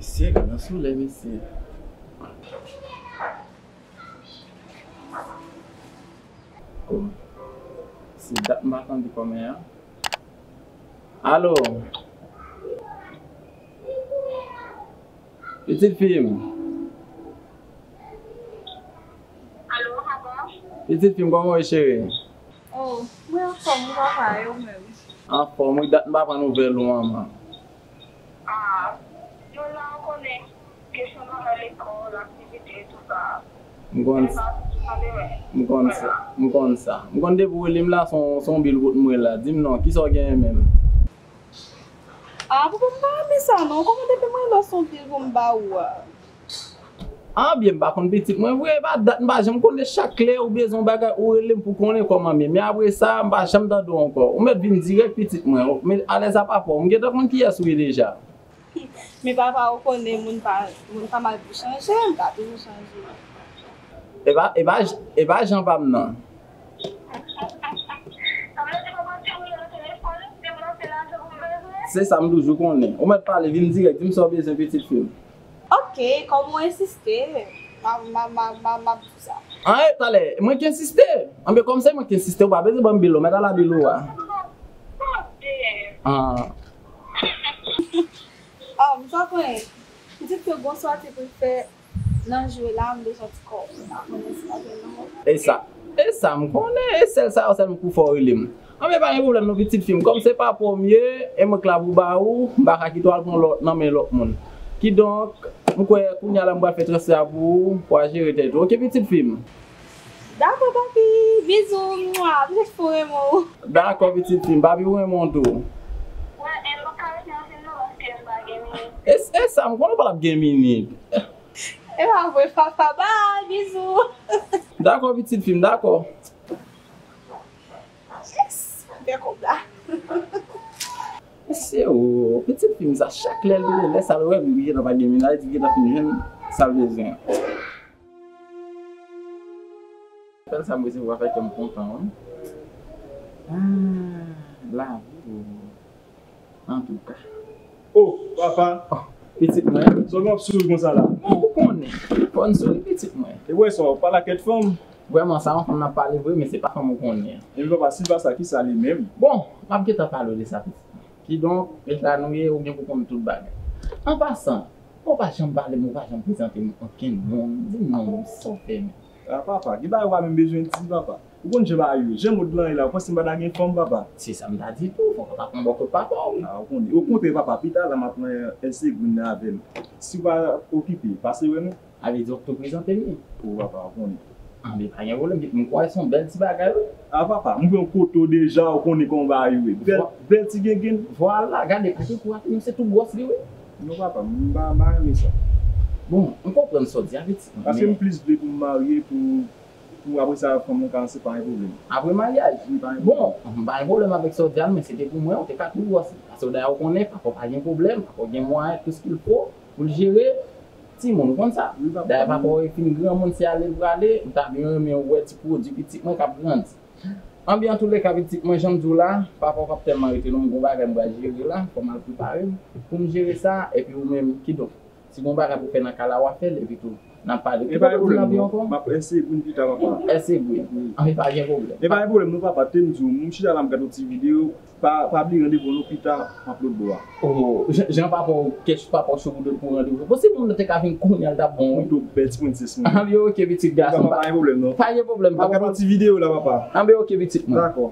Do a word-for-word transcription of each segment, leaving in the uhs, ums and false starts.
Mesye, gade yon solèy, mesye. Oh, se dat m pa tande kòmè a. Alo. Pitit fi m. Alo, papa. Pitit fi m, kòman w ye, cheri? Oh, mwen anfòm, wi, papa, e ou menm? Anfòm, wi, dat m pa pran nouvèl ou, manman. Ah, nou la, ou konnen, kesyon bagay lekòl, aktivite, tou sa. M konn sa. M konn sa. M konn sa. M konn depi w rele m la, se yon, se yon bil kout mwen la. Di m non, kisa w genyen menm? Ah, papa, m pa renmen sa non. Kòman depi mwen lòs yon bil pou m ba ou a? Ah, byen, m pa konn pitit mwen vre, e pa dat m pa janm konnen, chak lè ou bezwen yon bagay, ou rele m pou konnen kòman m ye. Men apre sa, m pa janm tande w ankò. Ou mèt vin dirèk pitit mwen. Men alèz a papa w, m gentan konn kiyès ou ye deja. Men papa, ou konnen moun pa, moun pa mal pou chanje, m ka toujou chanje. E pa, e pa, e pa jan pa m nan. Se sa m toujou konnen. Ou mèt pale, vin dirèk, di m sa w bezwen, pitit fi m. Ok, kòm ou ensiste, m a, m a, m a, m a, m ap di w sa. An, e, talè, mwen ki ensiste. Anben, kòm se mwen ki ensiste, ou pa bezwen ban m bil la, ou mèt al a bil ou a. Ah. Oh, m sa konnen. Pitit ke gon sòti pou l fè nan jwe la, m bezwen ti kòb. M pa konnen si m ap jwenn nan mwen. E sa, e sa m konnen, e sèl sa yo sèlman pou fè w rele m. Anben, pa gen pwoblèm non, pitit fi m. Kòm se papa w m ye, e mwen k la pou ba ou, m pa ka kite w al pran lòt nan men lòt moun. Kidonk, m kwè kounye a la m pral fè transfè a pou ou, pou w al jere tèt ou. Oke, pitit fi m? Dakò, papi. Bizou, mwa. Pitit fi w renmen w. Dakò, pitit fi m. Papi w renmen w tou. Wè, e m pa ka rete ansanm non, paske m pa gen minit. E, e sa, m konnen w pa t ap gen minit. E pa vre, papa. Bye, bizou. Dakò, pitit fi m, dakò. Yes, m fè kòb la. Mesye o, pitit fi m sa, chak lè l vini, lè sa l wè m, li gentan pa gen minaj, li gentan fin jwenn sa l bezwen an. Apèl sa m resevwa fè kè m kontan, wi. Ah, lavi o. Antouka. Oh, papa. Oh, pitit mwen. Sa w ap souri konsa la? Bon, ou konnen. Fò n souri, pitit mwen. E wè sa, w pa lakèt fanm? Vrèman, sa yon fanm n ap pale vre, men se pa fanm ou konnen an. Epi papa, si l pa sa, kisa li menm? Bon, m ap gentan pale w de sa, pitit mwen. Kidonk, ret la nou ye, ou gen pou konn tout bagay. An pasan, ou pa janm pale m, ou pa janm prezante m okenn moun. Di m non, sa w fè menm? Ah, papa, gen bagay ou pa menm bezwen di, papa. Ou konn jan bagay yo ye. Jan mond lan ye la, ou panse m pa ta gen fanm, papa? Se sa m ta di tou, fòk w ta pran bò kot papa w, wi. Ah, ou konnen. Okontrè, papa, pita la m ap pran L C Green nan avè m. Si w pa okipe, pase wè nou. A vle di w ap tou prezante m li? O, papa, ou konnen. Anben, pa gen pwoblèm, m kwè se yon bèl ti bagay, wi. Ah, papa, m pran kote w deja, ou konnen kòman bagay yo ye. Bèl, bèl ti gengenn. Vwala, gade, kote kou ate, men se tou gwòs li, wi. Non, papa, m pa, m pa renmen sa. Bon, m konprann sa w di a, pitit mwen, men. Paske m plis vle pou m marye, pou Pou apre sa, fanm nan ka ansanm, pa gen pwoblèm. Apre maryaj? Wi, pa gen pwoblèm. Bon, m pa gen pwoblèm avèk sa w di a, men se te pou mwen, ou te ka tou gwòs li. Paske dayè ou konnen, papa w pa gen pwoblèm, papa w gen mwayen, tout ce qu'il faut, pou l jere timoun, ou konn sa. Wi, papa. Dayè papa w fin granmoun, se ale l prale, m ta byen renmen wè ti pwodui pitit mwen k ap grandi. Anben, antouleka, pitit mwen, jan m di w la, papa w p ap tèlman rete non, m gon bagay m pral jere la, fò m al prepare m pou m jere sa, epi ou menm, kidonk. Si gon bagay pou fè nan kay la, w a fè l, epi tou, n a pale. Ki kote w di n ap ye ankò? M ap eseye pou n pita, papa. Eseye pou n. Wi. Anben, pa gen pwoblèm. E pa gen pwoblèm, non, papa. Te m di w, m chita la, m gade yon ti videyo. Pa, pa bliye randevou nou pita, m ap lòtbò a. Oh, jan, jan papa w kèch, papa w cho pou de, pou randevou. Bon, si moun nan te ka vin kounye a, l t ap bon, wi. Ou tou bèl ti prensès mwen. Anben, oke, pitit gason. Papa, pa gen pwoblèm, non. Pa gen pwoblèm, papa. M ap gade yon ti videyo la, papa. Anben, oke, pitit mwen. Dakò.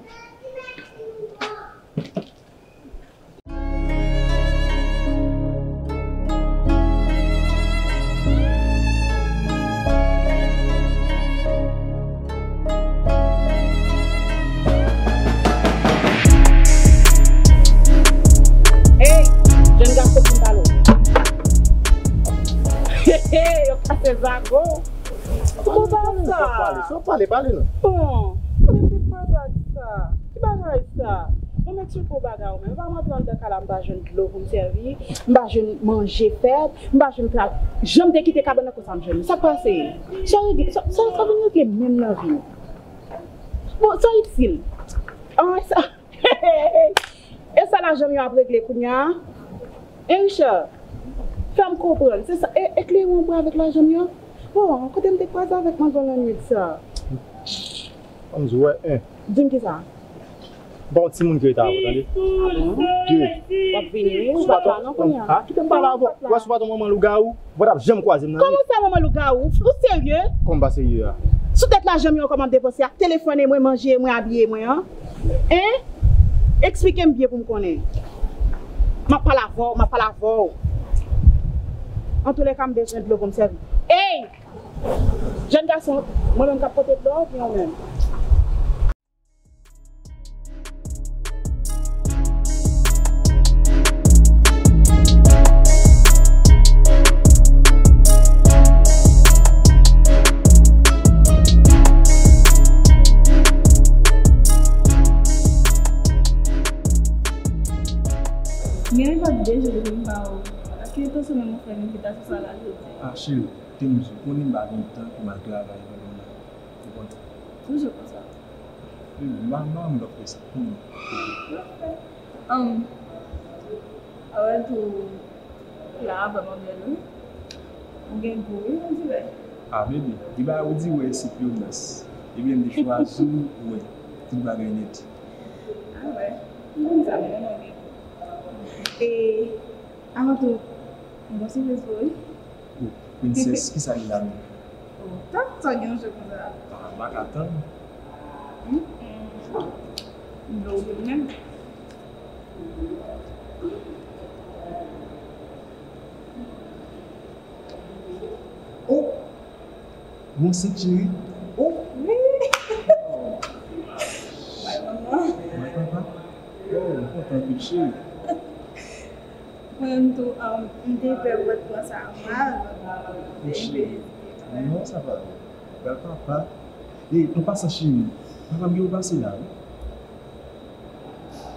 Hey, jèn gason, pou m pale w. Hey, hey, yo kase zago. Kòman sa? Sa w pale, pale non. Bon, men ki fraz ak sa? Ki bagay sa? Bon, men tchouko bagay ou menm. M pa antre anndan kay la, m pa jwenn dlo pou m sèvi, m pa jwenn manje fèt, m pa jwenn plat. Jan m te kite kabann nan konsa m jwenn li. Sa k pase? Sa w regle, sa, sa, sa w vin regle menm nan vi w? Bon, sa itil. An, sa. E sa lajan m yo ap regle kounye a? Hein, Richard? Sa m konprann, se sa. E, e kleren w pran avèk lajan m yo? Bon, kote m te kwaze avèk manzè lannwit sa? Ban m di w, wè, en. Di m kisa? M pa yon timoun ki rete avè w, tande? Ah bon? De. W ap vini, wi. Ou pa t la non kounye a. Ah, kite m pale avè w. Ou wè, si w pa t yon manman lougawou, ou pa t ap janm kwaze m nan. Kòman sa, manman lougawou? Ou serye? Kòman m pa serye a? Sou tèt lajan m yo, kòman m depanse ak telefòn e mwen, manje e mwen, abiye mwen an? Hein? Eksplike m byen pou m konnen. M ap pale avè w, m ap pale avè w. Antoulèka, m bezwen dlo pou m sèvi. Ey! Jèn gason, mwen menm k ap pote dlo a oubyen ou menm? Gen nenpòt de jou depi m pa wè w. Ki reto semèn mwen fè envitasyon sa la jodi? Ah, cheri, te m di w, konnen m pa gen tan pou m al travay pandan w la. Ou konn. Toujou konsa. Wi, m pa, m pa renmen lè w fè sa. Hmm. Anm, apre tou, la a vrèman bèl, wi. Ou gen gou, wi, on dirè. Ah, baby, di bagay ou di wè se pure nas. Ebyen, m te chwazi w, wè, tout bagay nèt. Ah, wè. M konn sa, men ou gen gou. E, avan tou, m gon sipriz pou ou, wi. Oh, Princess, kisa li la menm? Oh, tann sa gen yon jou konsa. Ah, m pa ka tann. Mm, mm. M vle w vin menm. Oh! Mwen ansent, cheri. Oh! Wi! Bay manman. Bay papa. Oh, m kontan anpil, cheri. Mwen menm tou, um, m te pè pou w t pran sa mal. Mon cheri, non, sa pa vre. Bèl papa. E, an pasan, cheri, papa m gen pou pase la, wi.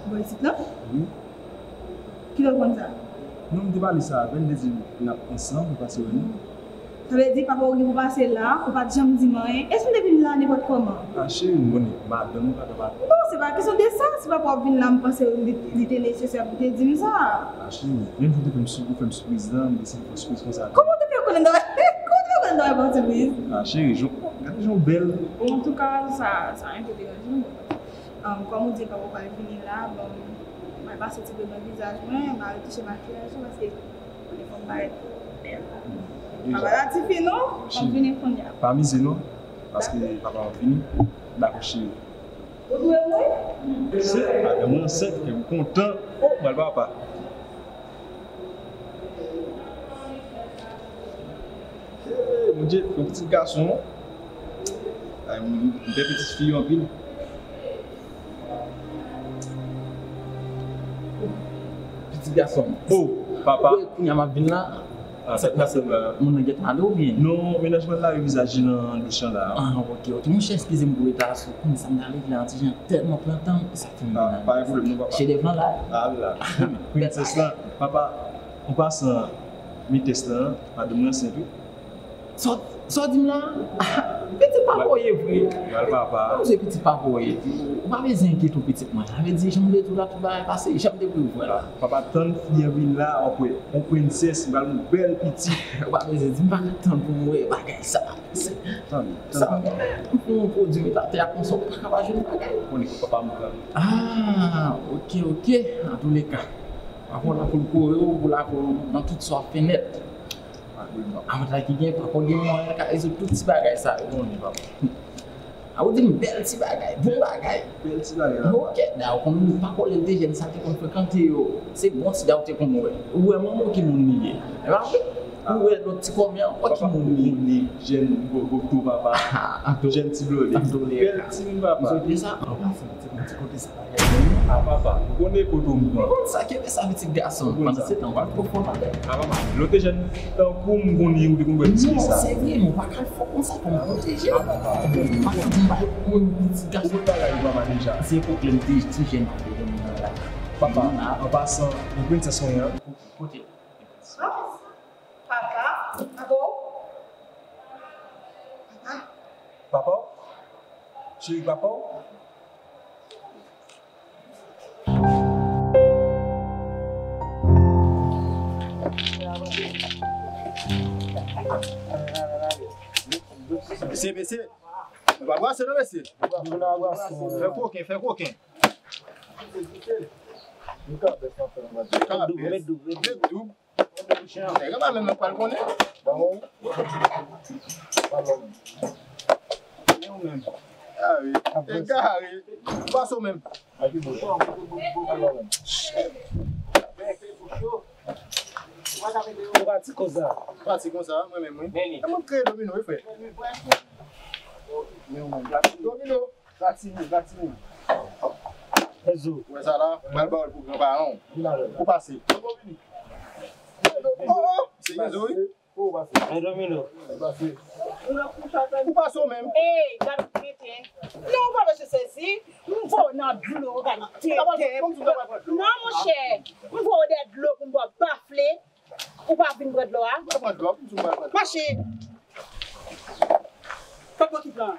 Bò isit la? Wi. Kilè w konn sa? Non, m te pale sa avè l, m te di l n ap ansanm, pou l pase wè nou. Sa vle di papa w gen pou pase la, ou pa t janm di m anyen. Èske m te vin la nenpòt kòman? Ah, cheri, m konnen madanm ou pa t ap... Non, se pa kesyon de sa. Si papa w ap vin la, m panse li, li te nesesè pou te di m sa. Ah, cheri, menm jan w te fè m sou, ou fè m sipriz la, m deside fè w sipriz konsa tou. Kòman w te fè konnen nan, kòman w te fè konnen nan yon sipriz? Ah, cheri, jan, gade jan w bèl. Antouka, sa, sa enpe deranje m. Um, kòm ou di papa w pral vini la, bon, m pral pase ti dlo nan vizaj mwen, m pral retouche makiyaj mwen, paske konnen fò m parèt bèl. Deja. Papa la tifi non, fò m vini kounye a. Pa mize non, paske papa w ap vini. Dakò, cheri. Ou dwe mwen? Se, madanm mwen ansent, e m kontan. Oh, m pral papa. Bondye, yon pitit gason. Ay, m, m fè pitit fi yo anpil. Pitit gason. Oh, papa. Kounye a m ap vin la. Ah, sa k pase la? Moun nan gentan ale oubyen? Non, mennaj mwen lave vizaj li nan douch lan la. Ah, ok, ok. Monchè, eskize m pou reta a sou kounye sa m t ale la, ti jan tèlman pran tan m, sa fè m... Ah, pa gen pwoblèm non, papa. Chedèv lan la. Ah, la. Princess lan, papa, an pasan, Mitès lan, madanm mwen ansent wi. Sa w, sa w di m la? Pitit papa w ye vre. Bèl papa. Mwen se pitit papa w ye. Ou pa bezwen enkyete w pitit mwen. Sa vle di, jan m te di w la, tout bagay pase, jan m te prevwa la. Papa, tann fi an vin la, w ap wè. Yon prensès, m pral yon bèl pitit. Ou pa bezwen di, m pa ka tann pou m wè bagay sa. Tann, tann, papa. M fè yon pwodui met atè a konsa, ou pa ka pa jwenn bagay. Konnen ke papa m pran. Ah, ok, ok. Antouleka, papa w la pou l kore w, pou l apre w nan tout sa w ap fè nèt. Avantaj ki gen, papa w gen mwayen l ka rezoud tout ti bagay sa yo. Konnen, papa. A, ou di m bèl ti bagay, bon bagay. Bèl ti bagay la. Ok, dayè, ou konn papa w lè l te jèn, sa l te konn frekante yo, se bon ti dayè ou te konn wè. Ou wè manman w ki moun li ye. E pa vre? Ou wè lòt ti kòmè ankò ki moun li ye. Jèn gogoto, papa. Jèn ti blòdè. Bèl timoun, papa. Ou swete sa? An pasan, ti kote sa. Ah, papa, ou konnen kote m pran. Ou konn sa, kenbe sa, pitit gason. Pandan se tan, w ap pwofon avè l. Ah, papa, lè w te jèn tankou m, m konnen ou te konn bwè biskit sa. Non, se vre, men w pa ka fò konsa pou m pwoteje l. Ah, papa. Ou pa ka di m bay pou moun pitit gason. Tout bagay ou papa deja. Se pwoblèm ti, ti jèn ap fè moun nan la. Papa, an pasan, ou prensès mwen an. Kote? Papa, papa. Papa w? Cheri papa w? Mesye, mesye. Nou pa brase non, mesye. Fè koken, fè koken. Met doub, met doub, met doub. Nèg la menm nan pral konnen. Egare. Egare. Ou pa sou menm. Ou pati konsa. Pati konsa, mwen menm, wi. E mwen kreye domino, wi, frè. Domino. Gratini, gratini. Enzo. Wè sa la, pral ba w pou granparan w. Ou pase. Oh, oh, se Enzo, wi. Men domino. Ou pase w menm. Ey, gad ou mete. Non, ou pa bezwen sezi. M voye w nan dlo, gad ou tete. Non, monchè. M voye w dèyè dlo pou m ba w bafle. Ou pa vin pran dlo a? Mwen pran dlo a, pou m pral pran dlo. Mache. Fòk mwen ki pran.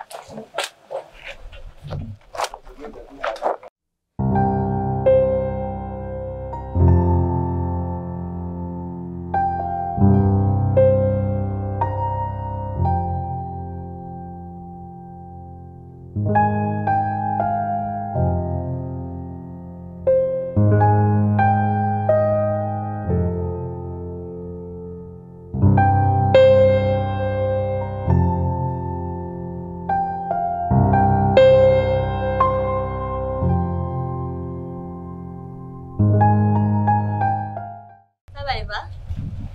Sa va, Eva?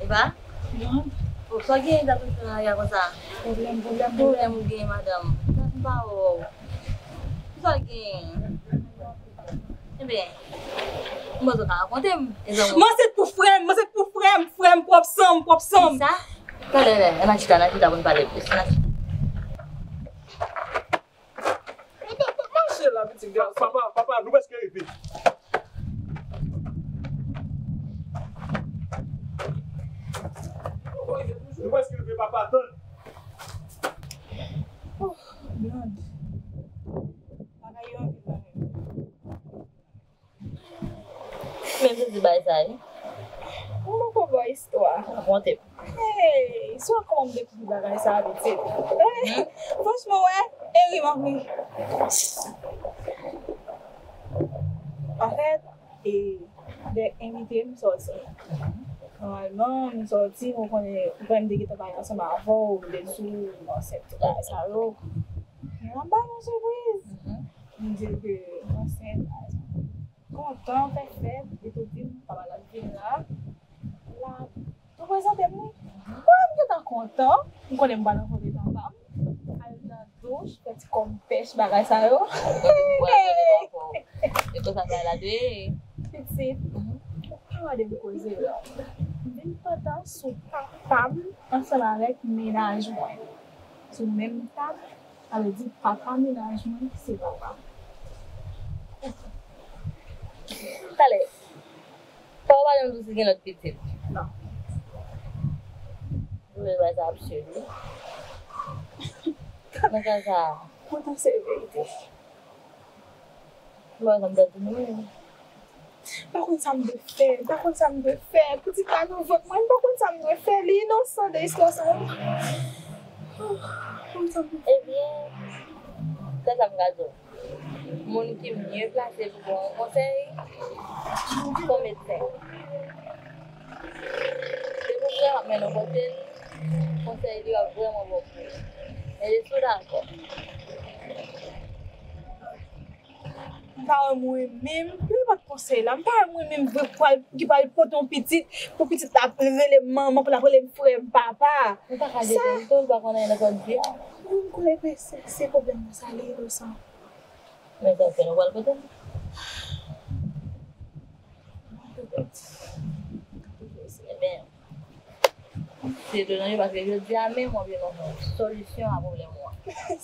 Eva? Non. Oh, sa gen dat ou fè nan lari a konsa? Pwoblèm, pwoblèm, pwoblèm ou gen, madanm. Sa m pa wè w. Sa w gen? Ebyen, m panse w ka rakonte m, e zanmi w. Mwen se pou frè m, mwen se pou frè m, frè m, pwòp san m, pwòp san m. Kisa? Talè, ann al chita, ann al chita pou n pale plis. Ann al chita. Mache la, pitit gason. Papa, papa, nou prèske rive. Nou prèske rive, papa, tann. Oh, Blonde. Bagay yo anpil nan men m. Men se di bay sa, wi. Mwen poko ba w istwa. Rakonte m. Hey, se kòman m dekouvri bagay sa a, pitit. Franchman, wè, e ri m ap ri. Anfèt, e, Dèk envite m sòti. Nòmalman, m sòti, ou konnen, ou konnen m te gentan pale ansanm avè w, m te di w m ansent, tout bagay sa yo. Men m ap ba nou sipriz. M di l ke m ansent, bagay sa. Kontan, fè fèt, epi w di m papa l ap vin la. La, nou prezante m li. Mwen, m gentan kontan, m konnen m pral rankontre papa m. Al nan douch, fè ti kòm pèch, bagay sa yo. E konsa sa la dwe. Pitit, ou pa mande m koze long. M vin pantan sou papa m ansanm avèk mennaj mwen. Sou menm tab, sa vle di papa mennaj mwen se papa m. Talè, pa w pale m tou si gen lòt pitit. Non. Ou wè bagay sa absird, wi. Nan ka sa a. Kontan se verite. M pa konn sa m dwe di nou menm. M pa konn sa m dwe fè, m pa konn sa m dwe fè. Pitit la nan vant mwen, m pa konn sa m dwe fè. Li inosan de istwa sa a. M pa konn sa m dwe fè. Ebyen, se sa m ka di w. Moun ki mye plase pou ba w konsèy, se yon medsen. Depi w prè, w ap mennen w kote l, konsèy li yo ap vrèman bon pou ou. Men si w dakò. M pa wè mwen menm, pou nenpòt konsèy la, m pa wè mwen menm vre pou al, ki pral pote yon pitit, pou pitit la rele m manman, pou l ap rele m frè m, papa. Ou pa ka jete l tou, ou pa konn anyen nan sa w di a. Mwen, m kwè ke se, se pwoblèm nan sa, li inosan. Men sa w fè, nou pral pote l. Ebyen, se etone, paske jodi a menm w ap jwenn yon solisyon a pwoblèm ou an.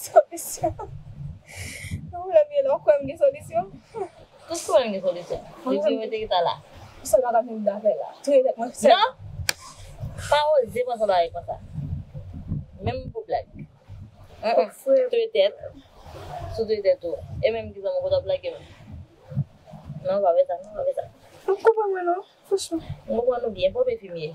Solisyon? Yon pwoblèm, gen lè w kwè m gen solisyon? Tout pwoblèm gen solisyon. Depi w rete ki ta la. Sèl bagay m gen pou m ta fè la, touye tèt mwen sèl. Non! Pa oze panse yon bagay konsa. Menm pou blag. Touye tèt. Si w touye tèt ou. E menm ki zanmi w, kote w ap lage m? Non, pa fè sa, non, pa fè sa. Ou konprann mwen non, franchman. Mwen konprann ou byen, bon, men fi m ye.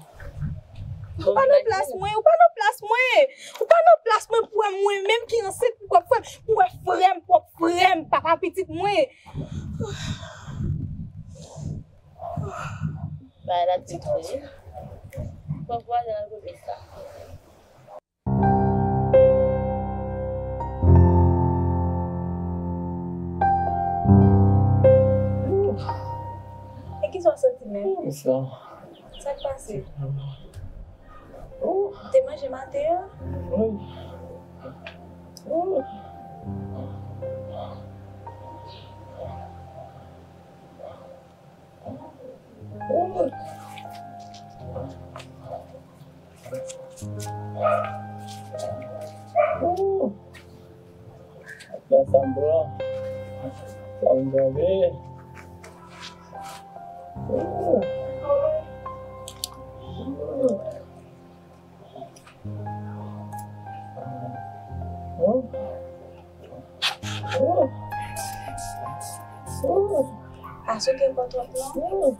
Ou pa nan plas mwen, ou pa nan plas mwen. Ou pa nan plas mwen pou wè mwen menm ki ansent pou wè frè m, pou wè frè m, pwòp frè m, papa pitit mwen. Bagay la tris vre wi. Fòk vwazen an koute sa. E kisa w santi menm? Sa. Sa k pase? Ou te manje maten an? Wi. Sa m pran. Sa m pran. A sou gen kò twòp non.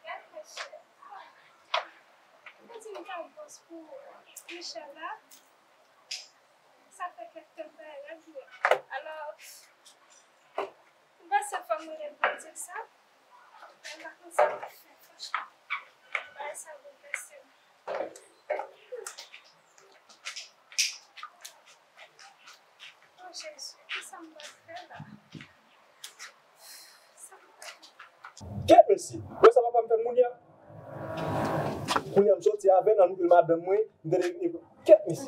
Gad mesye. Ou di m pa bòs pou Michel la? Sa fè kèk tan m pa rèv mwen. Alò, m panse fò mwen rele pou m di l sa. Men m pa konn sa m ap fè, franchman. Bagay sa boulvèse m. Oh, Jezi, kisa m pral fè la? Kèt mesye, wè sa papa m fè m kounye a? Kounye a m soti avè l, nan nouvèl madanm mwen, m tande, kèt mesye.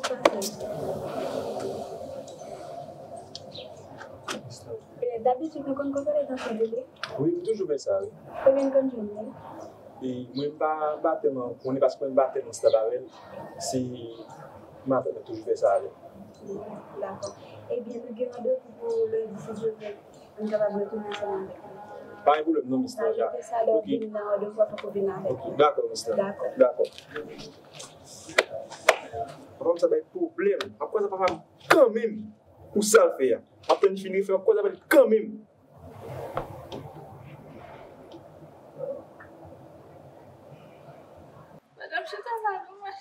Eh, dabitid nou konn konpare nan fè bebe? Wi, m toujou fè sa, wi. Ebyen, n konn jwenn li? E mwen m pa, m pa tèlman konnen paske mwen m pa tèlman stap avè l. Se matant mwen toujou fè sa avè l. Dakò. Ebyen, nou gen randevou pou lendi, si Dye vle, pou n kapab retounen ansanm avèk li. Pa gen pwoblèm non, Miss Naja. Ajoute sa, lè w vin nan randevou a, fòk ou vin avèk li. Ok, dakò, Miss Naja. Dakò. Dakò. Papa m sa bay pwoblèm. M ap kwaze papa m kanmenm pou sa l fè a. M ap tann li fin refè, m ap kwaze avè l kanmenm. Madanm chita la, non, mwen.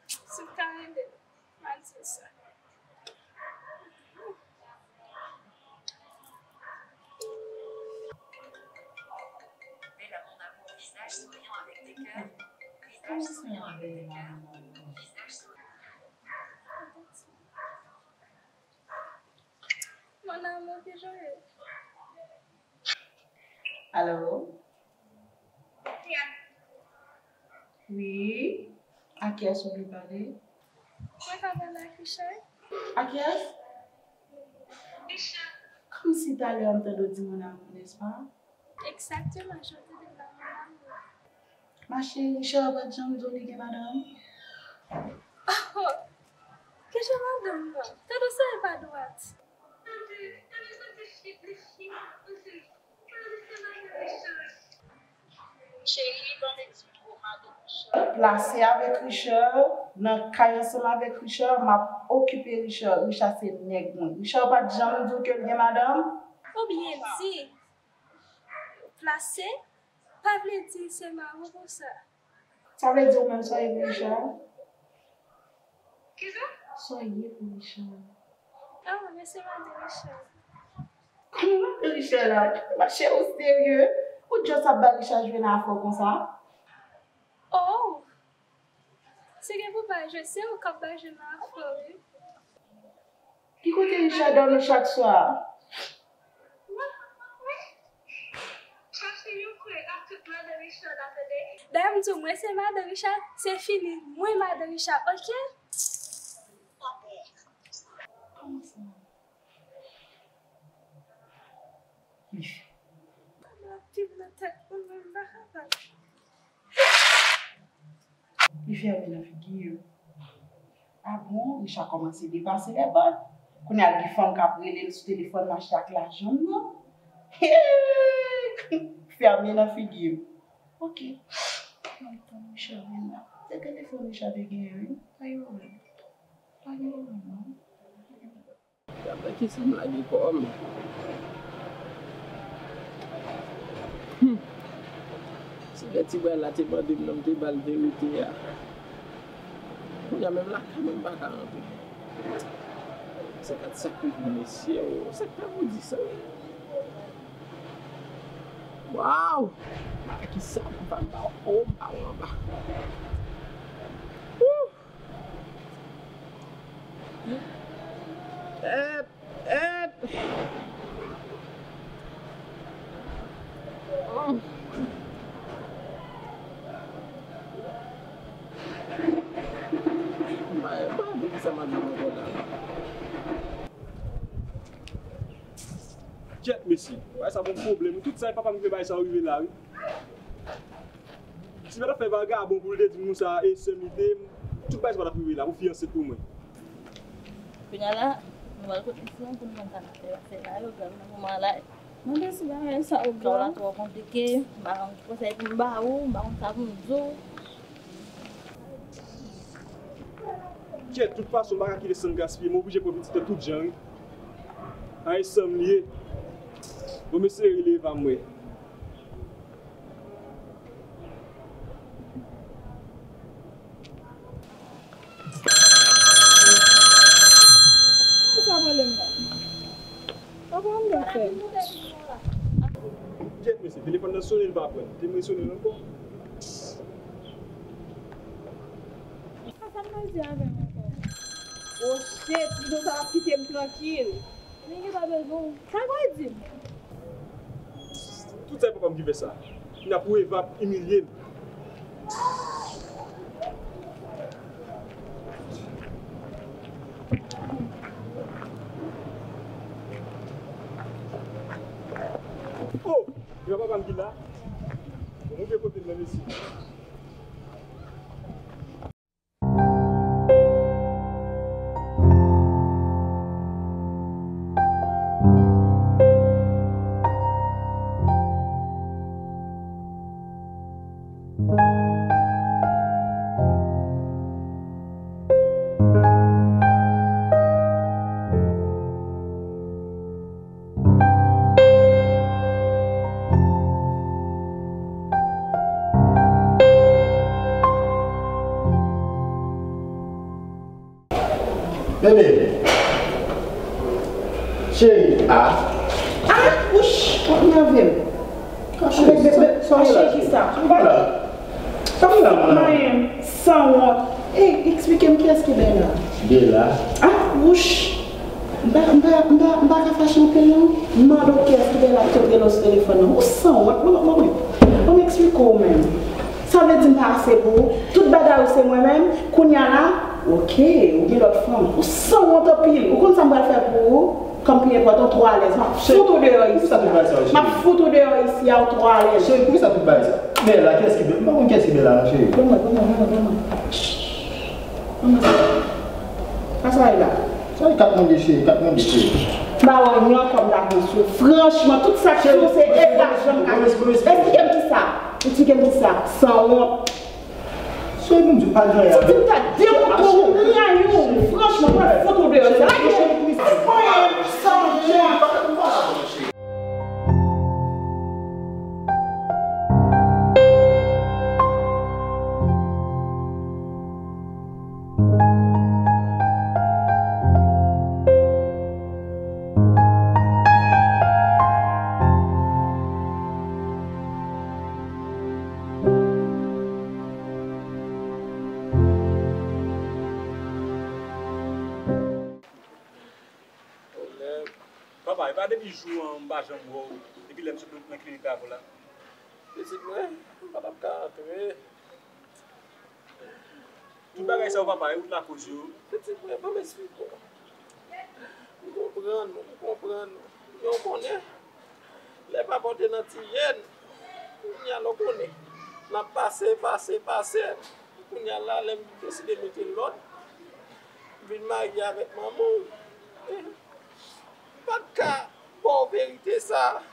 Si w ka ede m, m a di sa. Mon amour, ki jan w ye? Alo? Wi? A kiyès ou vle pale? Mwen ka pale ak Richard? A kiyès? Richard. Kòmsi talè a m tande w di mon amour, n'est-ce pas? Exactement, je te demande mon amour. Ma chérie, Richard pa t janm di w li gen madanm? Oh, ki jan madanm nan? Tande w serye pa dwat. Plase avèk Richard, nan kay ansanm avèk Richard, m ap okipe Richard. Richard se nèg mwen. Richard pa t janm di w ke l gen madanm? Ou byen di, plase pa vle di se mari w konsa. Sa vle di ou menm sa w ye pou Richard? Kisa? Sa w ye pou Richard? Ah, men se madanm Richard. Kòman madanm Richard la? Machè, ou serye? Ou just ap ba Richard jwe nan afè w konsa? Oh! Si gen pou ba jwe, se ou k ap ba jwe nan afè w, wi. Ki kote Richard dòmi chak swa? Dayè m di w, mwen se madan Richard, se fini, mwen madan Richard, oke? Kòman sa? Li fè. Kòman ap viv nan tèt mwen, mwen pa kapab. Li fèmen nan figi yo. A bon, Richard kòmanse depase lèbòd. Kounye a, gen fanm k ap rele l sou telefòn mache ak lajan m nan. Fèmen nan figi m. Oke. Mwen tann Richard vin la. Se telefòn Richard te genyen, wi. Pa gen pwoblèm. Pa gen pwoblèm, non. Gade nan kisa m lage kò m. Hmm. Si lè ti bway la te mande m nan, m te ba l verite a. Kounye a menm lakay mwen m pa ka rantre. Se gad sa kou di mesye o. Sa k ta pou di sa? Waw! Gade kisa m pa ba w o, m ba w anba. Wouh! Èt, èt. Kyèt, mesye. Bagay sa bon pwoblèm. Tout sa e papa m ki fè bagay sa yo rive la, wi. Si pa t ap fè vagabon pou l te di moun sa e sè m li te, tout bagay sa pa t ap rive la pou fi ansent pou mwen. Kounye a la, nou al kot mesye an pou nou konn sa n ap fè. Afè la yo grav nan moman an la. Mande si bagay sa yo grav. Sa twò konplike, m pa konn ki konsèy pou m ba ou, m pa konn sa pou m di w. Kyèt, tout fason, m pa ka kite san gaspiye, mwen oblije pran pitit lan tout jan, wi. A e sè m li ye. Bon, m eseye rele Eva m wè. Kisa pwoblèm nan? Papa m nan fè. Kyèt, mesye, telefòn nan sonnen, li pa pran. Te mwen sonnen ankò. Sa m pral di avè m ankò? Oh shit, Dino sa ap kite m trankil. Men gen pa bezwen. Sa w pral di m? Tout sa e papa m ki fè sa. Kounye a pou Eva ap imilye m. Oh! Eva papa m ki la. Bon, move kote m nan, mesye. Bebe. Cheri. Ah. Ah, wouch, w ap nève m. Cheri, sa w ye la? Cheri, sa w ye la? Sa w ye la? Sa w ye la, mwen? Sanwont. Ey, eksplike m kiyès ki Bella? Bella? Ah, wouch. M pa, m pa, m pa, m pa ka fache anpil, non. M mande w kiyès ki Bella ki te rele w sou telefòn nan. Ou sanwont, mwen, mwen, mwen. Ban m eksplike w menm. Sa vle di m pa ase pou ou? Tout bagay ou se mwen menm? Kounye a la, Ok, ou gen lòt fanm. Ou sanwont anpil. Ou konn sa m pral fè pou ou? Kòm pi enpòtan, ou twò alèz. M ap fout ou deyò isi a. M ap fout ou deyò isi a, ou twò alèz. Cheri, poukisa tout bagay sa? Bella, kiyès ki Bella? M pa konn kiyès ki Bella non, cheri. Ban mwen, ban mwen, ban mwen, ban mwen. Ban mwen sa. Sa sa ye la? Sa e kat mande, cheri, kat mande, cheri. M pa wè w non ankò, m ta pran sou. Franchman, tout sa k sou ou se e lajan m ka. Esplike m kisa. Esplike m kisa. Sanwont. Cheri, Bondye pa gen anyen avè w. Si m ta demoutre w, m rayi w, franchman, mwen fout ou deyò. Se la ki se konyen, sanwont. Papa, e pa depi jou an m pa janm wè w, depi lè m sot nan klinik la pou la. Pitit mwen, m pa t ap ka antre. Tout bagay sa yo, papa, e ou k lakoz yo. Pitit mwen, ban m esplike w. M konprann ou, m konprann ou. Men w konnen, lè papa w te nan ti jèn, kounye a la w konnen. N ap pase, pase, pase. Kounye a la, lè m deside mete lòd, m vin marye avèk manman w. M pa t ka ba w verite sa.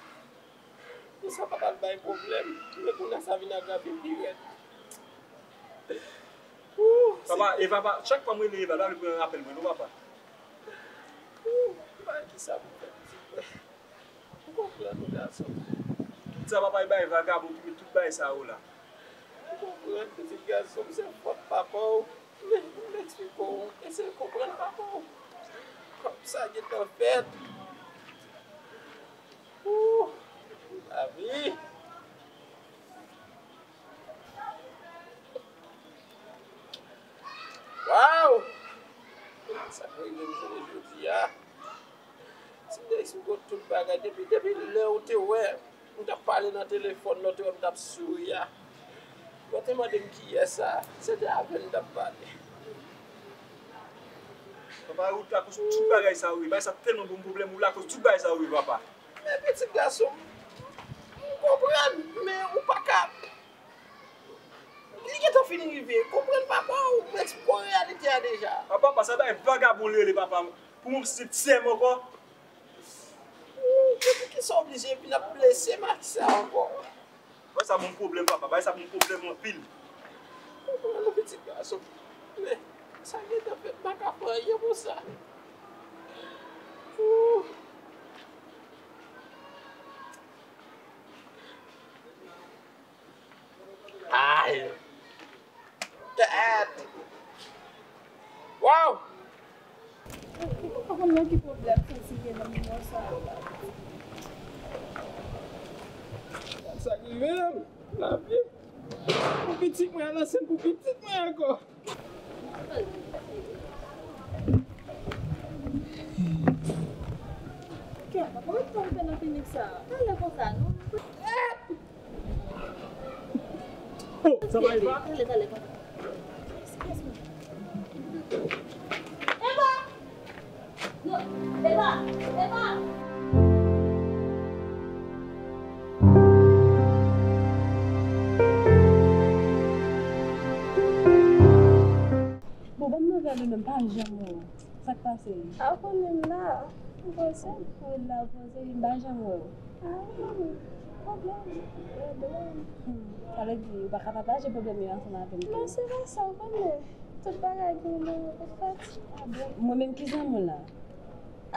Pou sa pa t al bay pwoblèm. Men kounye a sa vin agrave pi rèd. Ooh, papa, e papa, chak fwa m rele Eva, l pa vle pran apèl mwen non, papa. Ooh, m pa wè kisa pou m fè, pitit mwen. Ou konprann, gason. Tout sa papa e bay vagabon ki met tout bagay sa yo la. Ou konprann, pitit gason m, se fòt papa w. Men, m eksplike w, eseye konprann papa w. Kòm sa gentan fèt. Ooh, lavi. Waw! Sa k rive m jounen jodi a. Si m te eksplike w tout bagay, depi, depi lè w te wè m t ap pale nan telefòn, lè w te wè m t ap souri a, lè w te mande m kiyès sa, se te avè l m t ap pale. Papa, ou t lakoz tout bagay sa yo ye. Bagay sa tèlman ban m pwoblèm, ou lakoz tout bagay sa yo ye, papa. Men pitit gason m, m konprann, men ou pa ka. Li gentan fin rive. Konprann papa w, m eksplike w reyalite a deja. A papa, sa bay vagabon li rele papa m. Pou mwen se ti sè m ankò. Ooh, men poukisa w oblije vin ap blese m ak sa ankò? Bay sa ban m pwoblèm, papa. Bay sa ban m pwoblèm anpil. Konprann non, pitit gason. Men, sa gentan fèt, m pa ka fè anyen pou sa. Ooh. Ay! Tèt! Waw! Ou pa konn nan ki pwoblèm santi gen nan moman sa yo la. Sa k rive m, lavi. Pou pitit mwen, al ansent pou pitit mwen ankò. Kè, papa, ou ret tann fè nan klinik sa a. Talè konsa, non? Oh, sa va, Eva? Talè, talè, papa. Eva! Non, Eva! Eva! Bon, ban m nouvèl ou menm, m pa janm wè w. Sa k pase? A, ou konnen m la. Ou poze? Wi, m la poze, wi, m pa janm wè w. A, wi, pwoblèm, pwoblèm. Hmm. Sa vle di, ou pa ka pataje pwoblèm yo ansanm avè m tou? Non, se pa sa, ou konnen. Tout bagay gen yon moman pou fèt. A bon? Mwen menm ki zanmi w la?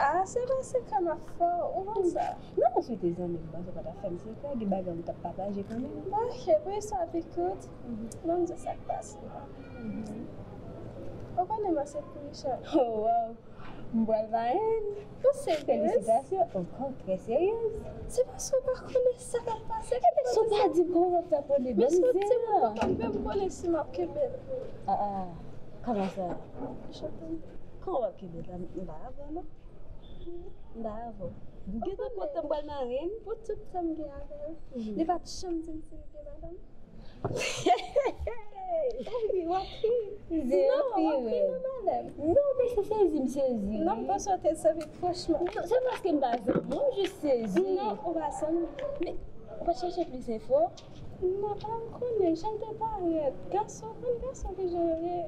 A, se pa se ka m ap fè w, ou konn sa. Non, si w te zanmi m, m panse w pa t ap fè m sekrè, gen bagay ou t ap pataje kanmenm. Ok, pou istwa pi kout, mhm, ban m di w sa k pase. Mhm. Ou konnen m ansent pou Richard. Oh, wow! M pral marenn. Ou seryez? Felisitasyon. Okontrè, seryez. Se paske w pa konnen sa k ap pase. Ebyen, si w pa di m, kòman w ap fè konnen? Men si w di m, ou pa menm konnen si m ap kenbe l. Ah, ah. Kòman sa? Kòman w ap kenbe l? M pa avè w, non. M pa avè w. Ou gentan kontan m pral marenn? Pou tout tan m gen avè l. Mhm. Li pa t janm di m si l gen madanm. Baby, w ap ri. Zye yo pi rèd. Non, w ap ri, non, madanm. Non, men se sezi m sezi. Non, m panse w te sezi, franchman. Non, se paske m pa zanmi w, m jis sezi. Non, ou pa zanmi m. Men, ou pa t chèche plis enfo? Non, pa m konnen, jan l te parèt. Gason, konn gason ki jan yo ye.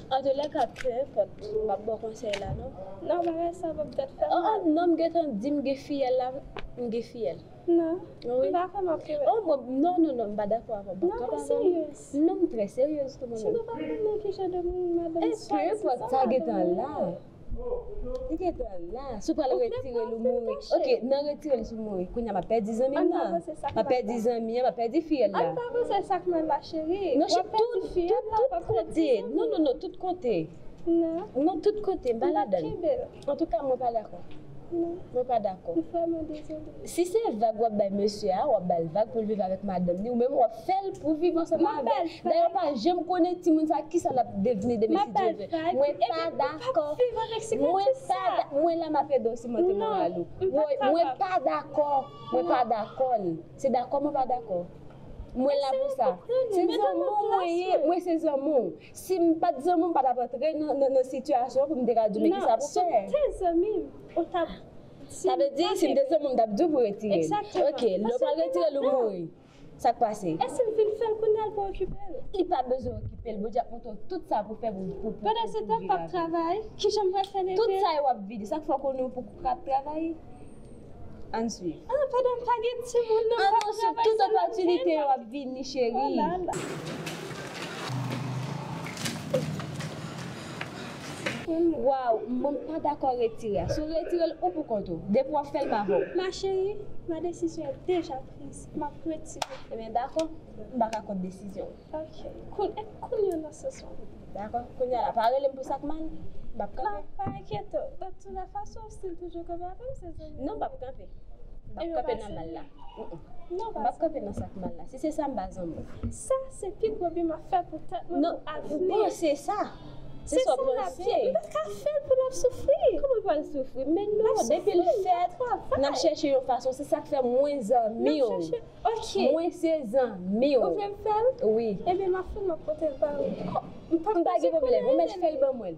Antoulèka, peu importe, m p ap ba w konsèy la, non. Non, bagay sa p ap tèt fè mal. Oh, non, m gentan di m gen fiyèl la, m gen fiyèl. Non. Wi. M pa kwè m ap rive. Oh, bon, non, non, non, m pa dakò avè w. Non, pa seryez. Non, m trè seryez tou, mwen menm. Si nou pa konnen ki jan de moun madanm sa, se sa madanm li ye. Peu importe, sa gentan la. Li gentan la. Si w pral retire l ou mouri. Ok, nan retire l si w mouri. Kounye a m ap pèdi zanmi m nan. M ap pèdi zanmi an, m ap pèdi fiyèl la. Ann pa panse sa k mal la, cheri. Non, cheri, tout, tout, tout kote. Non, non, non, tout kote. Non. Non, tout kote, m pa ladan l. Antouka, mwen pa dakò. Non. Mwen pa dakò. M vrèman dezole. Si se vag w ap bay mesye a, w ap ba l vag pou l viv avèk madanm li, ou menm w ap fè l pou viv ansanm avè l. Dayè, w pa janm konnen timoun sa kisa l ap devni demen, si Dye vle. Mwen pa dakò. Mwen pa da-, mwen la m ap ede w sipòte moral ou. Mwen pa dakò. Mwen pa dakò. Se dakò, mwen pa dakò. Mwen la pou sa. Se zanmi w mwen ye, mwen se zanmi w. Si m pa t zanmi w, m pa t ap antre nan, nan, nan sitiyasyon pou m te ka di w men kisa pou fè. Non, si w te zanmi m, ou t ap, sa vle di, si m te zanmi w, m t ap di w pou retire l. Egzakteman. Ok, lè w pral retire l ou mouri. Sa k pase? E si m vin fè l kounye a l pou okipe l? Li pa bezwen okipe l. Bondye ap montre w tout sa pou fè pou, pou, pou, pandan se tan, m p ap travay. Kijan m pral fè leve l? Tout sa yo ap vini. Sa k fè w konnen w poko ka ap travay? Ann swiv. Ah, pandan m pa gen timoun, non, m p ap travay sèlman. Tout opòtinite yo ap vini, cheri. Oh la la. Waw, m pa dakò retire a. Si w retire l, ou pou kont ou. Depi w ap fè l, m avè w. Ma chérie, ma décision est déjà prise. M ap retire. Ebyen, dakò. M pa ka kont desizyon w. Ok. Koun-, e kounye a nan sans ou. Dakò. Kounye a la, pa rele m pou sa k mal. M p ap kanpe. Pa, pa enkyete w. De toutes les façons, w still toujou kanpe avè m, se zanmi. Non, m p ap kanpe. M p ap kanpe nan mal la. Mm, mm. M p ap kanpe nan sa k mal la. Si se sa, m pa zanmi w. Sa, se pi gwo bi m ap fè pou tèt mwen, pou avni. Non, ou panse sa. Se sa w panse. M pa ka fè l pou l ap soufri. Kòman l pral soufri? Men non, depi l fèt, n ap chèche yon fason. Se sa k fè mwen zanmi w. Ok. Mwen se zanmi w. Ou vle m fè l? Wi. Ebyen, m ap fè l, m ap pote l ba ou. M pa gen pwoblèm. Ou mèt fè l ban mwen.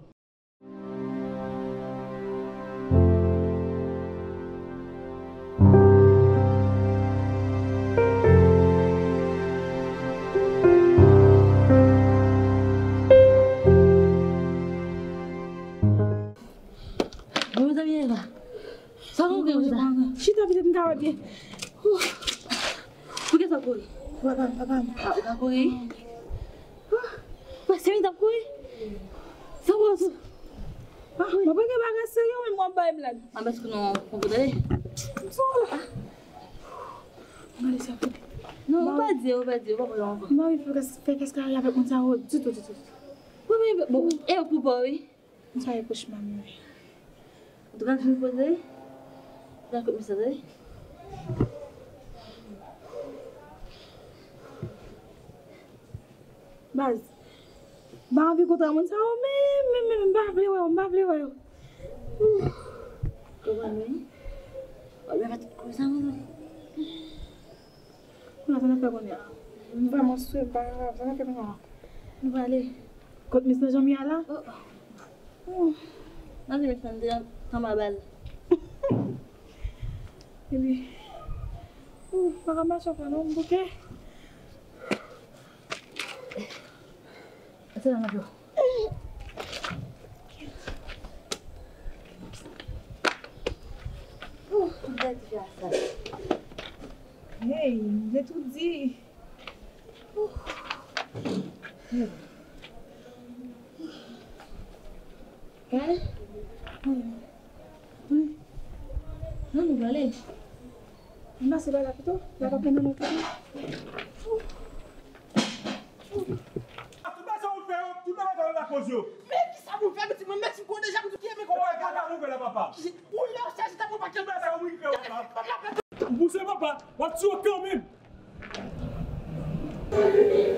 Bon, mezanmi, Eva. Sa nou gen konsa? Chita pitit m ka wè byen. Poukisa w kouri? Papa m, papa m. Ah, ou ka kouri? Pase mi t ap kouri. Sa w kouri? Ah, mwen pa gen bagay serye, men mwen bay blag. Ah, paske nou konprann. M sou la. Gade sa. Non, ou pa di, ou pa di, ou pa pran ankò. M pa anvi fè kès, fè kès kare avèk moun sa yo ditou, ditou, ditou. Wi, men, bon, e pou pa, wi. Sa e kochma m ye. Ou t pral fin poze? Ou pral kout mesaj, wi. Baz, m pa anvi kontre moun sa yo menm, menm, menm, m pa vle wè yo, m pa vle wè yo. Ou konprann, wi? W ap fè tout koze sa, wi. Kounye a, sa n ap fè kounye a? M vrèman sou, m pa ka, sa n ap fè kounye a? Nou prale. Kot mis nan janm ye a la? Oh, oh. Oh. Nan li, mis nan devan, tanba bal. Epi, oh, m pa ka mache ankò non, m bouke. Se la, m ap yo. Oh, gade ti fi a sal. Hey, m vle tou di. Gade. Wi. Non, nou prale. M pase pa la pito. La pa pran nan men pito. Tout bagay sa ou fè yo, tout bagay sa yo lakoz yo. Men kisa pou fè, pitit mwen, mèsi pou deja, pou tout ki eme kòman. Kaka nou fè la, papa. Ou lè w chèche ta pou pa kèl bagay sa ou fè, papa. Ou pouse, papa, w ap tiye w kanmenm.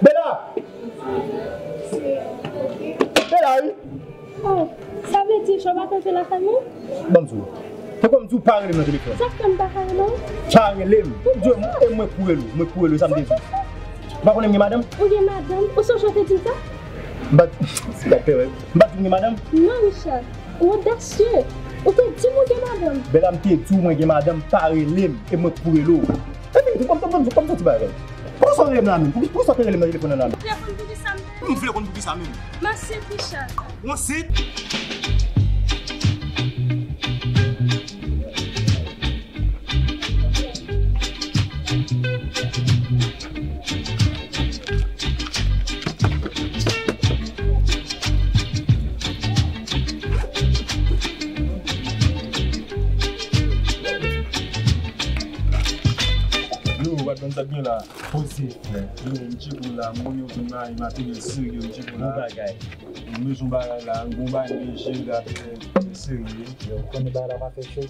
Bela! Bela, wi. Oh, sa vle di, Jean pa kanpe lakay mwen? Ban m di w. Te konn di w pa rele m nan telefòn. Sa fè m pa ka rele w? Pa rele m. Di w, e mwen k pou rele w, mwen k pou rele w, sa m te di. Ou pa konnen m gen madanm? Ou gen madanm? Ou sonje w te di m sa? M pa t, si gad pè wè. M pa t di w m gen madanm? Non, Richard. Ou odasye. Ou te di m ou gen madanm. Bèla, m te di w mwen gen madanm, pa rele m, e mwen k pou rele w. Epi, kòm, kòm, kòm, kòm soti bagay. Poukisa w rele m la menm? Poukisa w te rele m nan telefòn nan la menm? Ou vle konn poukisa m te rele w? M vle konn poukisa menm. M ansent, Richard. Ou ansent? Yo, w ap konn sa k gen la. Poze. Yo, m tcheke w la, m konnen w vin la, e materyèl serye, m tcheke w la. Bon bagay. M bezwen bagay la, m gon bagay m bezwen la, serye. Yo, w konnen bagay la pa fè cho.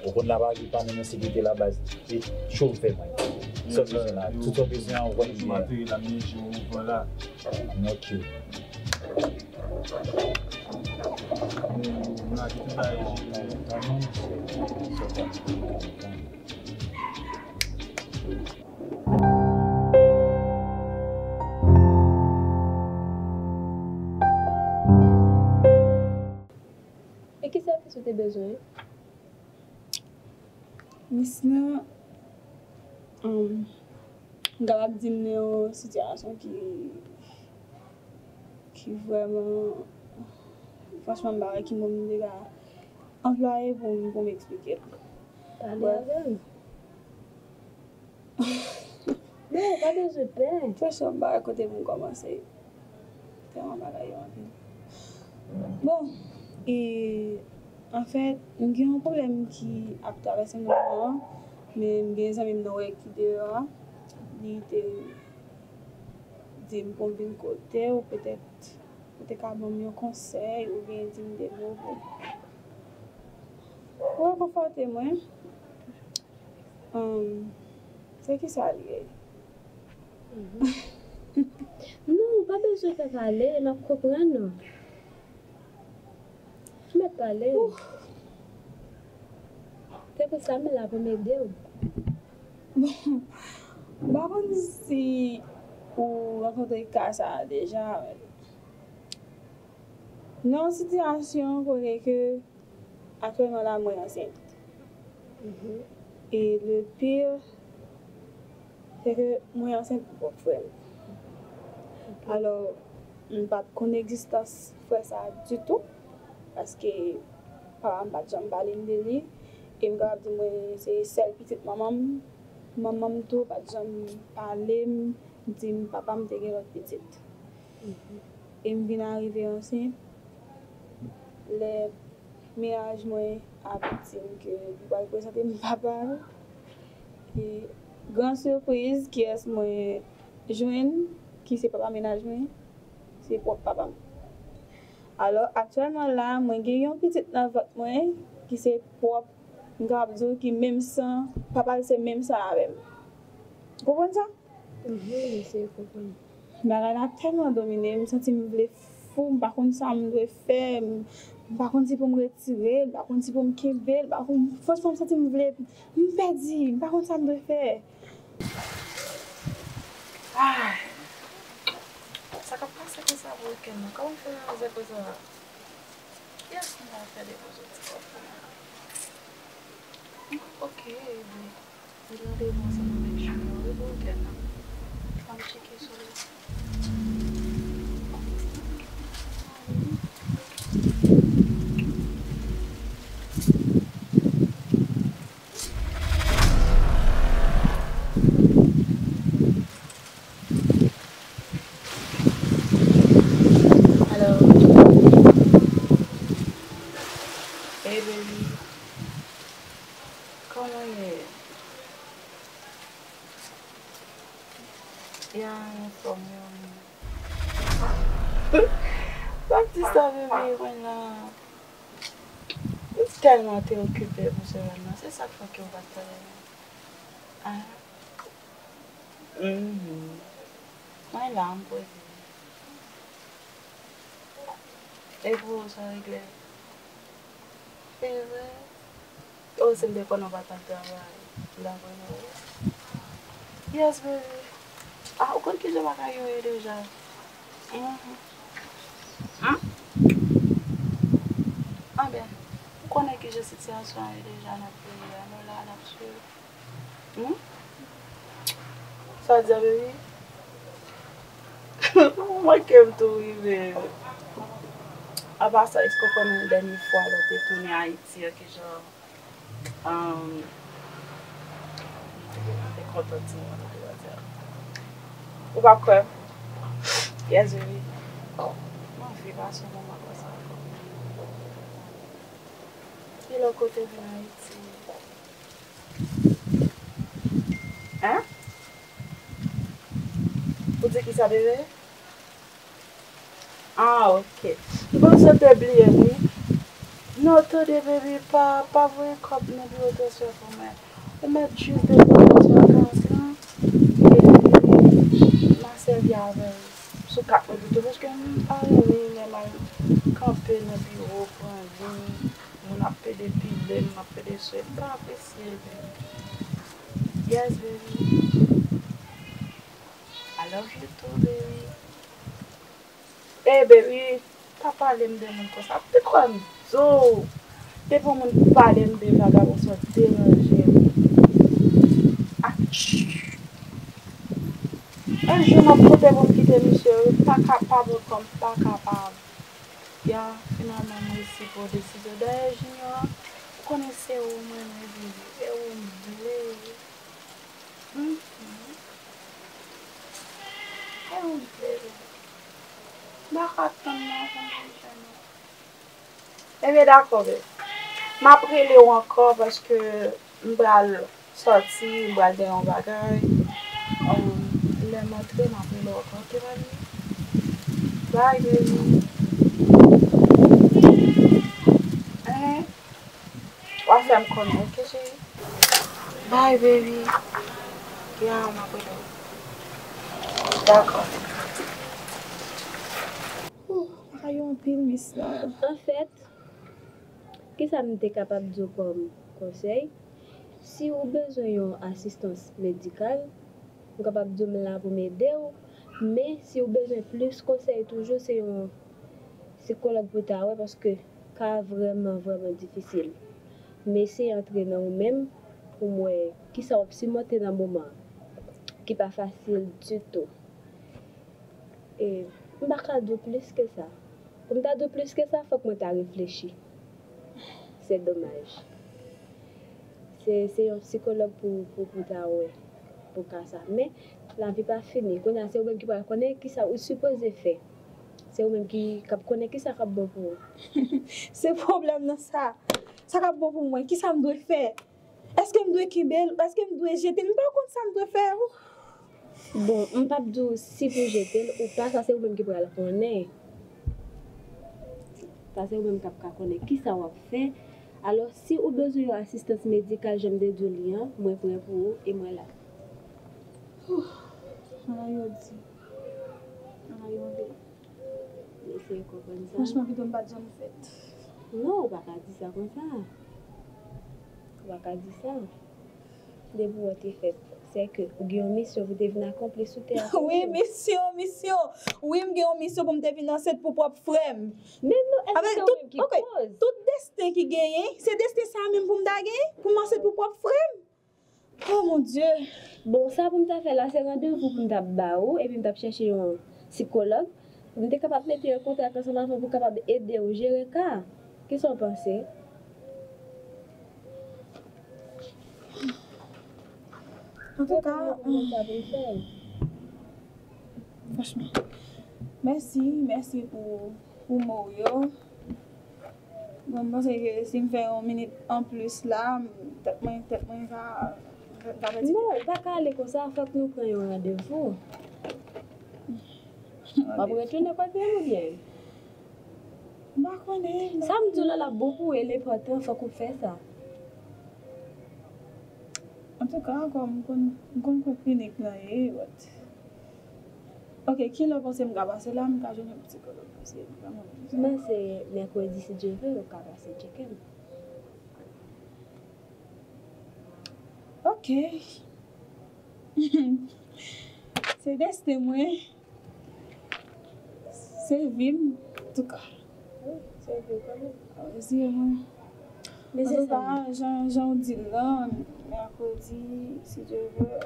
Ou konn la pa gen pa nan sekirite la baz. E cho m fè mwen. Sa w bezwen la, tout sa w bezwen an, ou konn ki la. Materyèl la, m bezwen, ou pran la. Ok. M lage tout bagay. E ki sèvis ou te bezwen? Miss nan, um, m kapab di m nan yon sitiyasyon ki, ki vrèman, franchman, m pa wè ki mo m te ka anplwaye pou m, pou m eksplike l. Pale avè m. Non, ou pa bezwen pè. Franchman, m pa wè kote pou m kòmanse. Tèlman bagay yo anpil. Bon, e, anfèt, m gen yon pwoblèm ki ap travèse m nan moman an, men m gen zanmi m nan wè ki deyò a. Li te di m pou m vin kote w, petèt, ou te ka ban m yon konsèy, oubyen di m de mo pou, pou rekonfòte mwen. Humm, se kisa l ye? Non, ou pa bezwen fè pale, m ap konprann ou. Ou mèt pale. Se pou sa m la, pou m ede w. Bon, m pa konn si ou rankontre ka sa a deja, men nan yon sitiyasyon kote ke aktyèlman la, mwen ansent. E le pire, se ke mwen ansent pou pwòp frè m. Alò, m pa t konn egzistans frè sa a ditou, paske papa m pa t janm pale m de li. E m kapab di mwen se sèl pitit manman m. Manman m tou pa t janm pale m, di m papa m te gen lòt pitit. E m vin arive ansent lè mennaj mwen ap di m ke li pral prezante m papa l. E gran sipriz, kiyès mwen jwenn, ki se papa mennaj mwen, se pwòp papa m. Alò, aktyèlman la, mwen gen yon pitit nan vant mwen, ki se pwòp, m kapab di w, ki menm san, papa l se menm san avè m. Ou konprann sa? Mhm, m eseye konprann. Bagay la tèlman domine m, m santi m vle fou, m pa konn sa m dwe fè, m, m pa konn si pou m retire l, m pa konn si pou m kenbe l, m pa konn, franchman, m santi m vle, m pèdi, m pa konn sa m dwe fè. Ay! Sa k ap pase konsa pou wikenn nan? Kòman m fè nan zèk konsa? Kiyès m ta fè depoze ti kòb pou mwen? Ok, ebyen. Li randevou ansanm avèk Junior wi pou wikenn nan. Fò m tcheke sou li. Alo. Hey, baby. Kòman w ye? Ya, anfòm wi. Pa di sa, bebe, mwen la. M tèlman te okipe pou semèn nan, se sa k fè ke w pa t pale avè m. Ah. Mhm. Mwen la, m poze. E pou ou, sa regle? Se vre? Oh, si m te konnen w pa t ap travay, m ta konnen w. Yes, baby. Ah, ou konn kijan bagay yo ye deja. Mhm. Anben, ou konnen kijan sitiyasyon an ye deja nan peyi a, nou la n ap swiv. Hmm? Sa w di a, baby? Ou manke m tou wi, baby. Apa sa, èske w konnen dènye fwa lè w te tounen Ayiti an, kijan, um, te kontan ti moman nan jodi a? Ou p ap kwè m? Yes, baby. M anvi pase yon moman konsa ankò. Kilè w kote vin Ayiti? Hein? Ou di kisa, bebe? Ah, ok. M panse w te bliye m, wi. Non, tande, baby, pa, pa voye kòb nan biwo transfè pou mwen. Ou mèt jis depoze l sou akans lan, epi m a sèvi avè l sou kat mwen pito, paske m pa renmen lè m al kanpe nan biwo, pran liy, moun ap pede pile m, m ap pede swe, m pa apresye, baby. Yes, baby. I love you too, baby. Hey, baby, pa pale m de moun konsa. Te kwè m di w. Depi yon moun pale m de vagabon, sa deranje m. Ah, yon jou m ap pote pou m kite misye, wi, m pa kapab ankò, m pa kapab. Ya, finalman, m resi pran desizyon. Dayè, Junior, ou konnen se ou mwen renmen, e ou m vle. Mhm. E ou m vle. M pa ka tann non, fanmi m chène. Ebyen, dakò, bebe. M ap rele w ankò paske m pral sòti, m pral gen yon bagay. Um, lè m antre, m ap rele w ankò, ok, mami? Bye, baby. Hein? W a fè m konnen, ok, cheri? Bye, baby. Ya, m ap rele w. Dakò. Ooh, bagay yo anpil, Miss Love. Anfèt, kisa m te kapab di w kòm konsèy? Si ou bezwen yon asistans medikal, m kapab di w m la pou m ede w, men si ou bezwen plis konsèy toujou, se yon sikològ pou ta wè, paske ka vrèman, vrèman difisil. M eseye antre nan ou menm pou m wè kisa w ap simonte nan moman an, ki pa fasil ditou. E m pa ka di w plis ke sa. Pou m ta di w plis ke sa, fòk mwen ta reflechi. Se domaj. Se, se yon sikològ pou, pou, pou ta wè pou ka sa. Men, lavi pa fini. Kounye a, se ou menm ki pral konnen kisa ou sipoze fè. Se ou menm ki, k ap konnen kisa k ap bon pou ou. Se pwoblèm nan sa. Sa k ap bon pou mwen, kisa m dwe fè? Èske m dwe kenbe l? Èske m dwe jete l? M pa konn sa m dwe fè. Bon, m p ap di w si pou jete l ou pa, sa se ou menm ki pral konnen. Sa se ou menm k ap ka konnen kisa w ap fè. Alò, si ou bezwen yon asistans medikal, jan m te di w li an, mwen prè pou ou e mwen la. Ala yo di. Ala yo anpil. Mesye, konprann sa. Franchman, pito m pa t janm fèt. Non, ou pa ka di sa konsa. Ou pa ka di sa. Depi w te fèt, se ke ou gen yon misyon pou te vin akonpli sou tè a. Wi, misyon, misyon. Wi, m gen yon misyon pou m te vin ansent pou pwòp frè m. Men non, èske se ou menm ki koz? Tout desten ki genyen, se desten sa menm pou m ta genyen? Pou m ansent pou pwòp frè m? Oh, mon Dieu! Bon, sa pou m ta fè la, se randevou pou m t ap ba ou, epi m t ap chèche yon sikològ, pou m te kapab mete an kontak ansanm avè w pou kapab ede w jere ka a. Kisa w panse? Antouka, franchman, mèsi, mèsi pou, pou mo w yo. Bon, m panse ke si m fè yon minit anplis la, tèt mwen, tèt mwen va, va fè ti... Non, ou pa ka ale konsa, fòk nou pran yon randevou. W ap retounen kote m oubyen? M pa konnen. Sa m di w la, l ap bon pou ou, e l enpòtan, fòk ou fè sa. Antouka, kòm m konn, m konn kote klinik lan ye, but... Ok, kilè w panse m ka pase la, m ka jwenn yon psikològ, paske m pa konnen. M panse mèkredi, si Dye vle, ou ka pase tcheke m. Ok. Se desten mwen. Se vi m, antouka. Wi, se vi w kanmenm. Wi, se mwen. Men se sa. Antouka, jan, jan w di l lan, mèkredi, si Dye vle,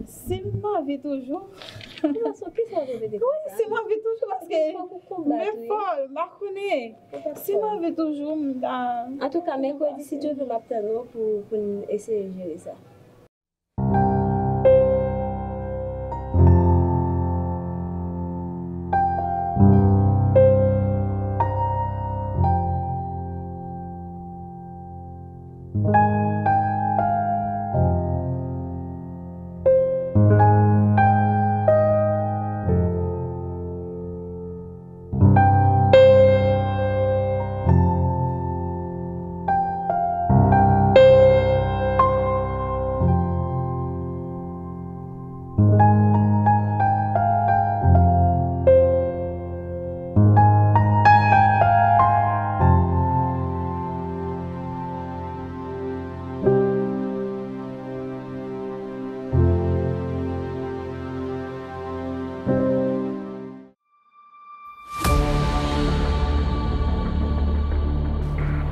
si m anvi toujou. Kisa, kisa w repete konsa? Wi, si m anvi toujou, paske mwen fò, m pa konnen. Si m anvi toujou, m ta. Antouka, mèkredi, si Dye vle, m ap tann ou pou, pou n eseye jere sa.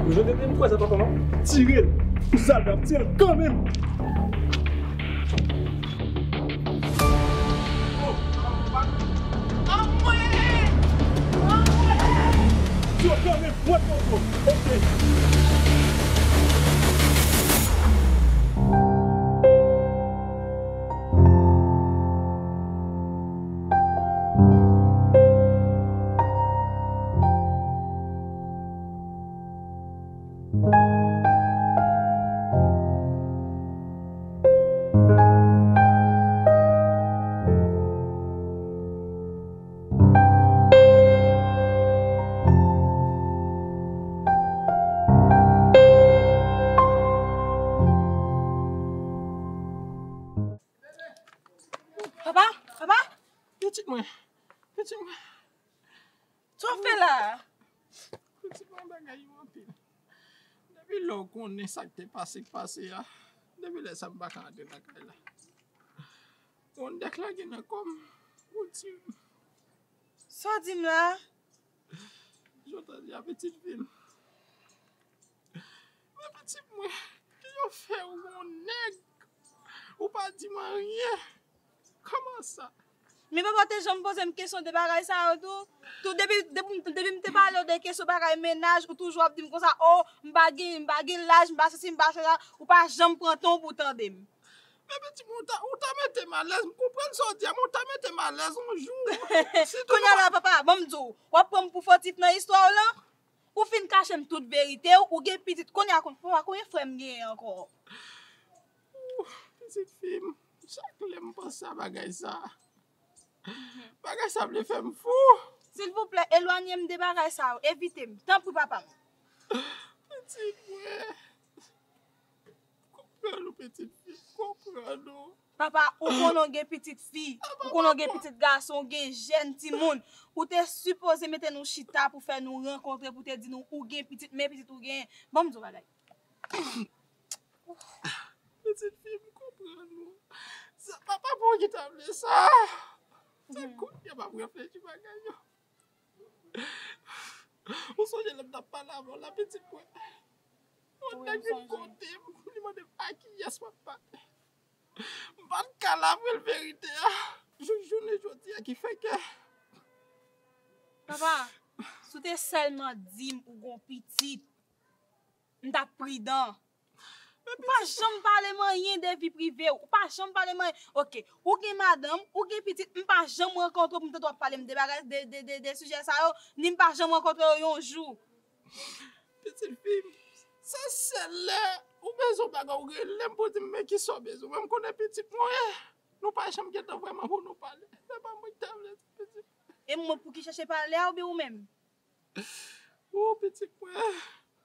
Ou jete de m kwè sa tonton non? Tire l! Ou sal ap tire l kanmenm! Tire l kanmenm! Mwen tonton! Ok! Papa, papa, pitit mwen, pitit mwen. Sa w fè la a? Pitit mwen, bagay yo anpil. Depi lè w konnen sa k te pase k pase a, depi lè sa m pa ka antre nan kay la. Yon nèg lage nan kò m, ou di m. Sa w di m la a? Jodi a pitit fi m. Men pitit mwen, ki yo fè w yon nèg? Ou pa di m anyen. Kòman sa? Men papa te janm poze m kesyon de bagay sa yo tou. Tou depi, depi, depi m te pale w de kesyon bagay mennaj, ou toujou ap di m konsa, o, m pa gen, m pa gen laj, m pa sesi, m pa sela, ou pa janm pran tan w pou w tande m. Men pitit mwen, ou ta, ou ta mete m alèz, m konprann sa w di a, men ou ta mete m alèz yon jou. Kounye a la, papa, ban m di w, w ap pran m pou fotif nan istwa w lan? Ou fin kache m tout verite w, ou gen pitit, kounye a, kon-, papa, konbyen frè m genyen ankò? Ou, pitit fi m, chak lè m panse a bagay sa, bagay sa vle fè m fou. Silvouplè, elwanye m de bagay sa yo, evite m, tanpri papa m. Pitit mwen, konprann ou, pitit fi m, konprann ou. Papa, ou konnen w gen pitit fi, ou konnen w gen pitit gason, w gen jèn timoun. Ou te sipoze mete nou chita pou fè nou rankontre, pou te di nou ou gen pitit, men pitit ou genyen. Ban m di w bagay. Pitit fi m, konprann ou. Sa papa pa w ki ta vle sa. Se kounye a m ap reflechi bagay yo. Ou sonje lè m t ap pale avè w la, pitit mwen? Yon nèg vin kote m, li mande m a kiyès m ap pale. M pa t ka lavwe l verite a. Jouk jounen jodi a ki fè ke. Papa, si w te sèlman di m ou gon pitit, m t ap pridan. Ou pa janm pale m anyen de vi prive w. Ou pa janm pale m anyen. Ok, ou gen madanm, ou gen pitit, m pa janm rankontre w pou m tande w ap pale m de bagay, de, de, de, de sijè sa yo, ni m pa janm rankontre w yon jou. Pitit fi m, se sèl lè ou bezwen bagay, ou rele m pou di m, men kisa w bezwen. Mwen, m konnen pitit mwen, nou pa janm gentan vrèman pou nou pale. Se pa mwen ki ta vle di pitit. E mwen pou ki chèche pale a oubyen ou menm? O, pitit mwen.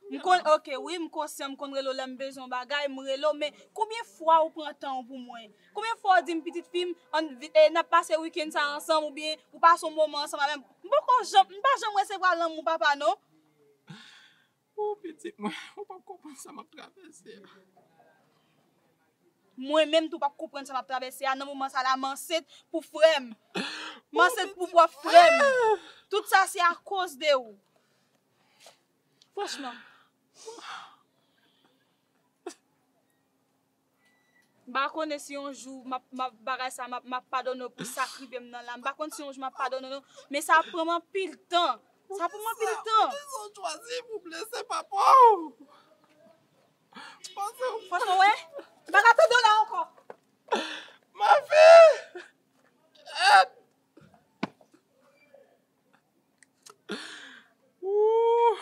M konn, ok, wi, m konsyan, m konn rele w lè m bezwen yon bagay, m rele w, men konbyen fwa ou pran tan w pou mwen? Konbyen fwa w di m, pitit fi m, ann vi-, e, n ap pase wikenn sa ansanm, oubyen ou pase yon moman ansanm avè m? M poko janm, m pa janm resevwa lanmou papa, non. O, pitit mwen, ou p ap konprann sa m ap travèse a. Mwen menm tou p ap konprann sa m ap travèse a. Nan moman sa la, m ansent pou frè m. M ansent pou pwòp frè m. Tout sa se akoz de ou. Franchman. M pa konnen si yon jou m ap, m ap bagay sa, m ap, m ap padone w pou sa k rive m nan la. M pa konn si yon jou m ap padone w, non. Men sa ap pran m anpil tan. Sa ap pran m anpil tan. Poukisa w chwazi pou blese papa w? Franchman, wè. M pa ka tande w la ankò. Ma fille! Kèt! Ooh!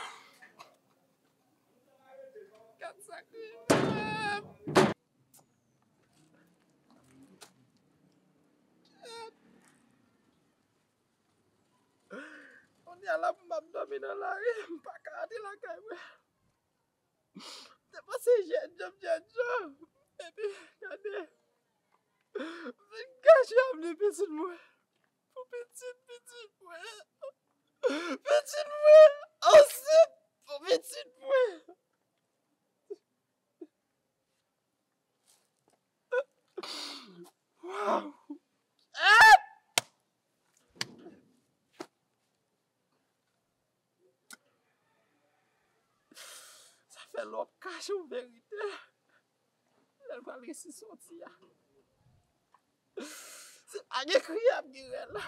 Gad sa k rive m. Kounye a la pou m ap dòmi nan lari, m pa ka antre lakay mwen. M te panse jèn jan m jèn jan. Epi, gade. M vin kache ap li pitit mwen. Pou pitit, pitit mwen. Pitit mwen. Ansent pou pitit mwen. Waw. Ah! Sa fè lè w ap kache yon verite, lè l pral resi soti a. Se pa gen kriye ap gen rèl.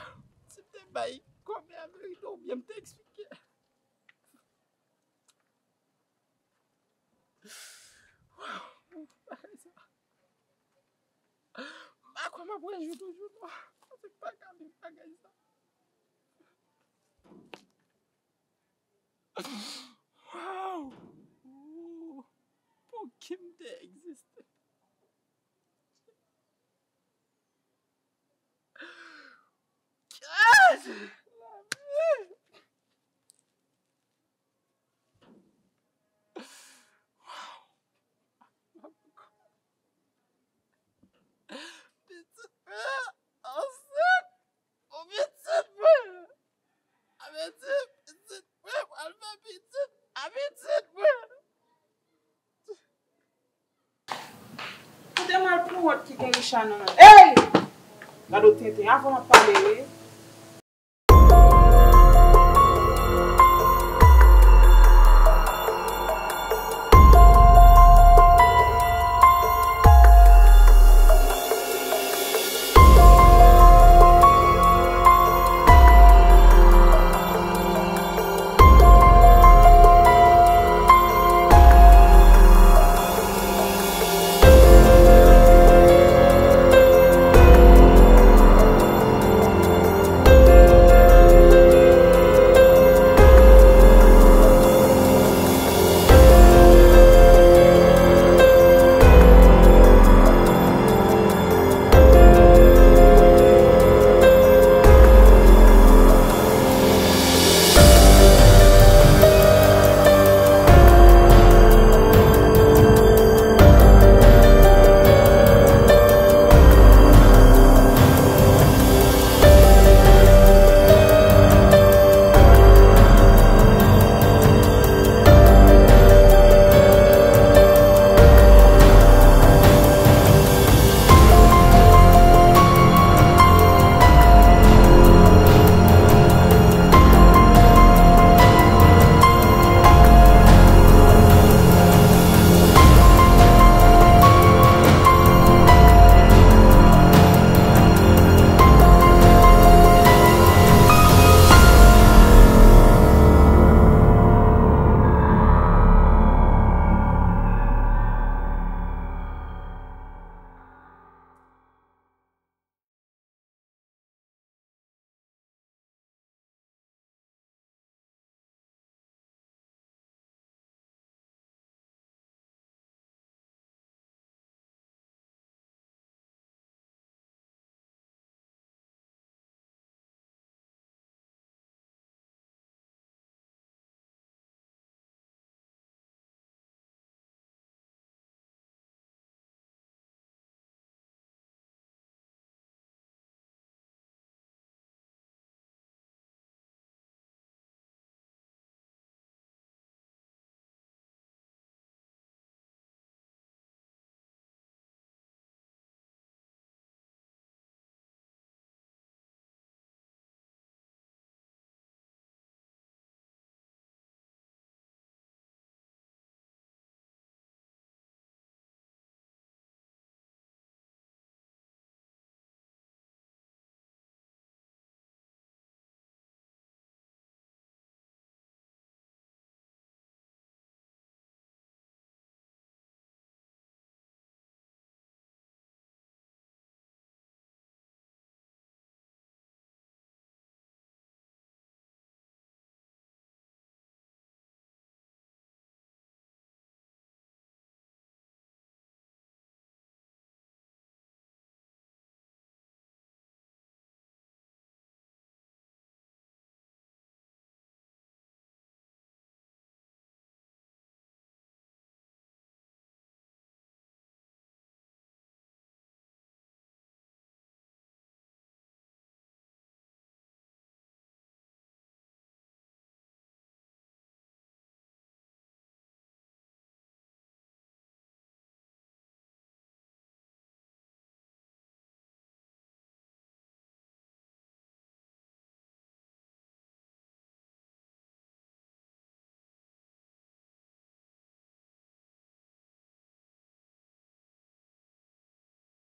Si m te bay kòmè a verite oubyen m te eksplike. Waw, bagay sa. M pa kwè m ap wè jou toujou non. Paske m pa ka viv bagay sa. Waw! Ooh! Pouki m te egziste? Lavi! Pitit mwen ansent pou pitit mwen. Sa vle di pitit mwen pral fè pitit a pitit mwen. Kote m al pran wòt ki gen Richard nan men m? Ey! Gade w tenten, avan m ap pale wi.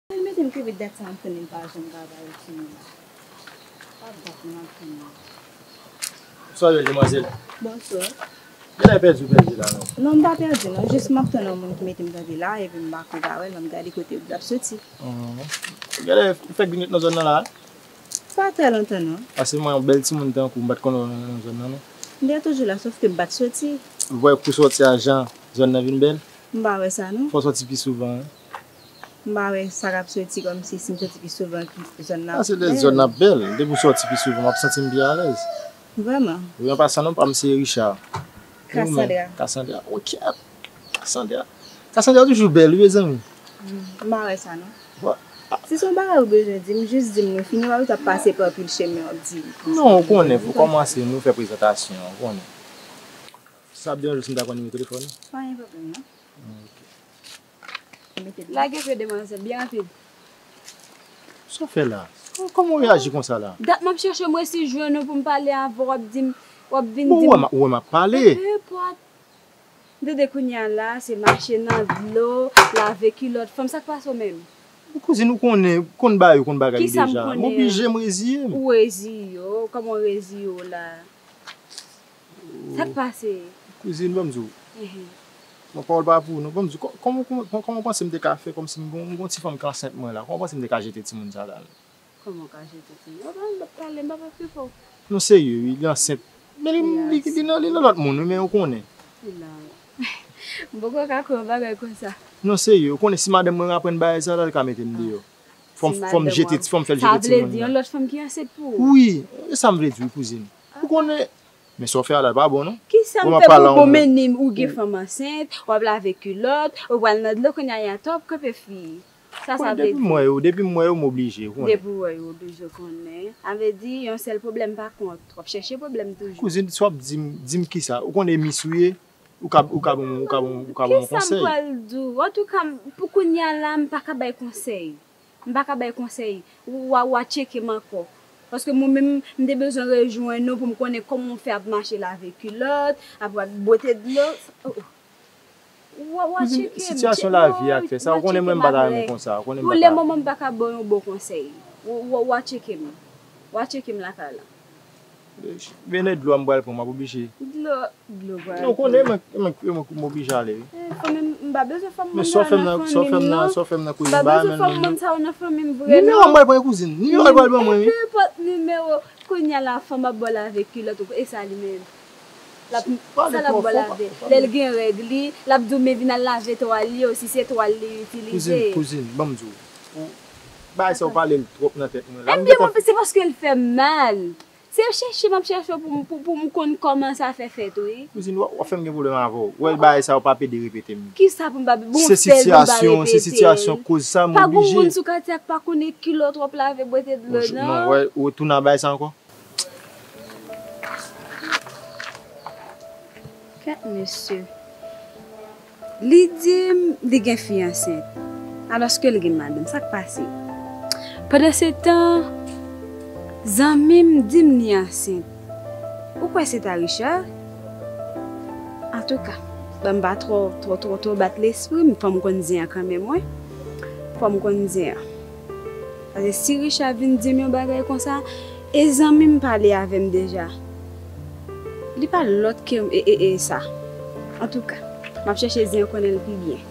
L mete m kibrit dat sa m konnen m pa janm ka ba yo timoun. Pa dat mwen ap tann nan. Bonswa, bèl demwazèl. Bonswa. Genlè pèdi w pèdi la, non? Non, m pa pèdi, non. Jis m ap tann yon moun ki mete m kanpe la, epi m pa ko ka wè l, m gade kote l ap soti. Mhm. Genlè fèk vin ret nan zòn nan la? Pa trè lontan, non. Paske mwen, yon bèl timoun tankou w, m pa t konn wè w nan zòn nan, non. M te toujou la, sòf ke m pa t soti. Ou wè, pou sòti a jan zòn nan vin bèl? M pa wè sa, non. Fò w sòti pi souvan, wi. M pa wè sa k ap soti kòmsi si m soti pi souvan ki zòn nan ap bèl. A, se lè zòn nan ap bèl. Depi w sòti pi souvan, m ap santi m pi alèz. Vrèman? Wi, an pasan, non pa m se Richard. E ou menm? Cassandra. Cassandra. Ok. Cassandra. Cassandra toujou bèl, wi, mezanmi. Mm, m pa wè sa, non. Bon. Si se yon bagay ou bezwen di m, jis di m, nou fini, w ap pase pa anpil chemen, w ap di m. Non, ou konnen, fò kòmanse, nou fè prezantasyon, ou konnen. Sa ap deranje w si m ta pran nimewo telefòn ou? Pa gen pwoblèm, non. Ok. Lage fè demwazèl, byen rapid. Sa w fè la? Kòman w reyaji konsa la? Dat m ap chèche w, m resi jwenn ou pou m pale avè w, w ap di m, w ap vin di m. Bon, ou wè m ap pale. Peu importe. M tande kounye a la, se mache nan dlo, lave kilòt fanm, sa k pase w menm? Kouzin, ou konnen, konn bagay, ou konn bagay yo deja. M oblije, m reziye m. Ou reziye w? Kòman w reziye w la? Sa k pase? Kouzin, ban m di w. Ehe. Bon, pawòl pa pou ou, non. Ban m di w, kò-, kòman, kòman, kòman w panse m te ka fè kòmsi m gon, m gon ti fanm ki ansent mwen la? Kòman w panse m te ka jete timoun sa la? Kòman w ka jete timoun? Ou pa, m p ap pale, m p ap okipe w. Non, serye, wi, li ansent. Men li, li, li nan, li nan lòt moun, wi, men ou konnen. Li la. M poko ka kwè yon bagay konsa. Non, serye, ou konnen si madanm mwen aprann bagay sa la, li ka mete m deyò. Fò m, fò m jete, fò m fè l jete timoun nan. Sa vle di yon lòt fanm ki ansent pou ou? Wi, e sa m vle di w, kouzin. Ou konnen, men sa w fè a la, pa bon, non. Kisa m fè pou bon, men ni ou gen fanm ansent, w ap lave kilòt, ou pral nan dlo, kounye a y a twòp kanpe fi. Sa sa vle di? Depi m wè yo, depi m wè yo, m oblije, ou konnen. Depi w wè yo, oblije, ou konnen. Sa vle di, yon sèl pwoblèm pa kont, w ap chèche pwoblèm toujou. Kouzin, sa w ap di m, di m kisa? Ou konnen mis ou ye? Ou ka, ou ka ban m, ou ka ban m, ou ka ban m yon konsèy? Kisa m pral di w? Antouka, m, pou kounye a la, m pa ka bay konsèy. M pa ka bay konsèy. W a, w a tcheke m ankò. Paske mwen menm, m te bezwen rejwenn ou pou m konnen kòman w fè ap mache lave kilòt, ap, ap bwete dlo. Oh, oh. W a, w a tcheke m. Kouzin, sitiyasyon lavi a k fè sa. Ou konnen mwen m pa ta renmen konsa. Ou konnen m pa ta. Pou lemoman, m pa ka ba w yon bon konsèy. W, w, w a tcheke m. W a tcheke m lakay la. Vene dlo a m pral pran, m ap oblije. Dlo, dlo pral pran. Non, ou konnen, mwen, mwen, mwen, mwen oblije ale, wi. Eh, fanmi m, m pa bezwen fanm moun sa yo nan fanmi m, non. Sa w fè m nan, sa w fè m nan koze m pa renmen l menm, non. M pa bezwen fanm moun sa yo nan fanmi m vre, non. Nimewo a m pral pran, kouzin. Nimewo a m pral ban mwen, wi. Peu importe nimewo. Kounye a la, fanm ap ba w lave kilòt, e sa li menm. L ap, sa l ap ba w lave. Lè l gen règ li, l ap di w, men vin al lave twal li, o si se twal li itilize. Kouzin, kouzin, ban m di w. Ou, bagay sa w pale l twòp nan tèt mwen la. Ebyen, se paske l fè m mal. Se chèche m ap chèche w pou m, pou, pou m konn kòman sa fè fèt, wi. Kouzin, w ap, w ap fè m gen pwoblèm avè w. Ou wè bagay sa yo p ap ede repete m. Kisa pou m pa, bon, se sitiyasyon, se sitiyasyon koz sa m oblije. Pa gen moun sou katye a k pa konnen kilòt w ap lave bwete dlo, non. Non, w wè, ou retounen a bagay sa ankò. Kèt mesye. Li di m li gen fi ansent, alòske l gen madanm. Sa k pase? Pandansetan, zanmi m di m li ansent. Ou kwè se ta Richard? Antouka, ban m pa twò, twò, twò, twò bat lespri m. Fò m konn zen an kanmenm, wi. Fò m konn zen an. Paske si Richard vin di m yon bagay konsa, e zanmi m pale avè m deja. Li pa lòt ke, e, e, e sa. Antouka, m ap chèche zen an konnen l pi byen.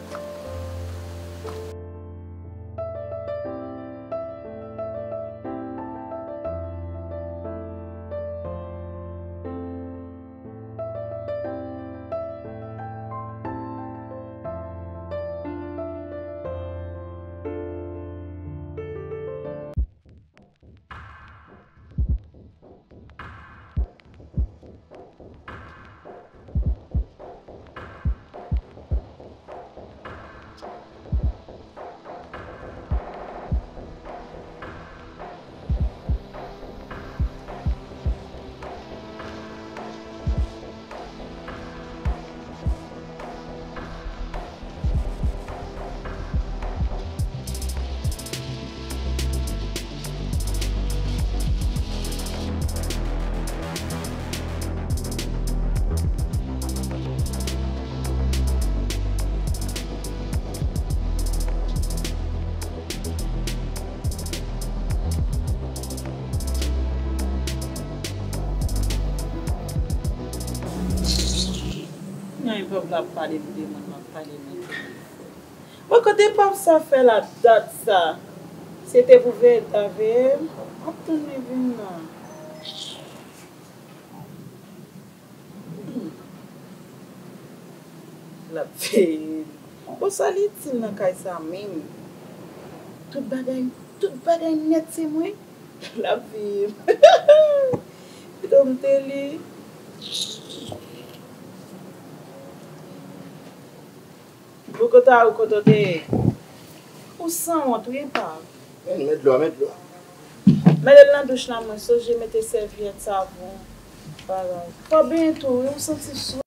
L ap pale m de moun, m ap pale nan telefòn. Bon, kote pap sa fè la dat sa? Se te pou veye l ta veye m, m ap tann li vin la. Hmm. L ap veye m. Bon, sa l itil nan kay sa menm? Tout bagay, tout bagay nèt se mwen. L ap veye m. Pito m te li. Bouko ta ou kote w te ye? Ou sanwont wi, pa. Men, men dlo a, men dlo a. Mete l nan douch la, mwen sonje mete sèvyèt, savon. Bagay. Fò benyen tou wi, ou santi sou.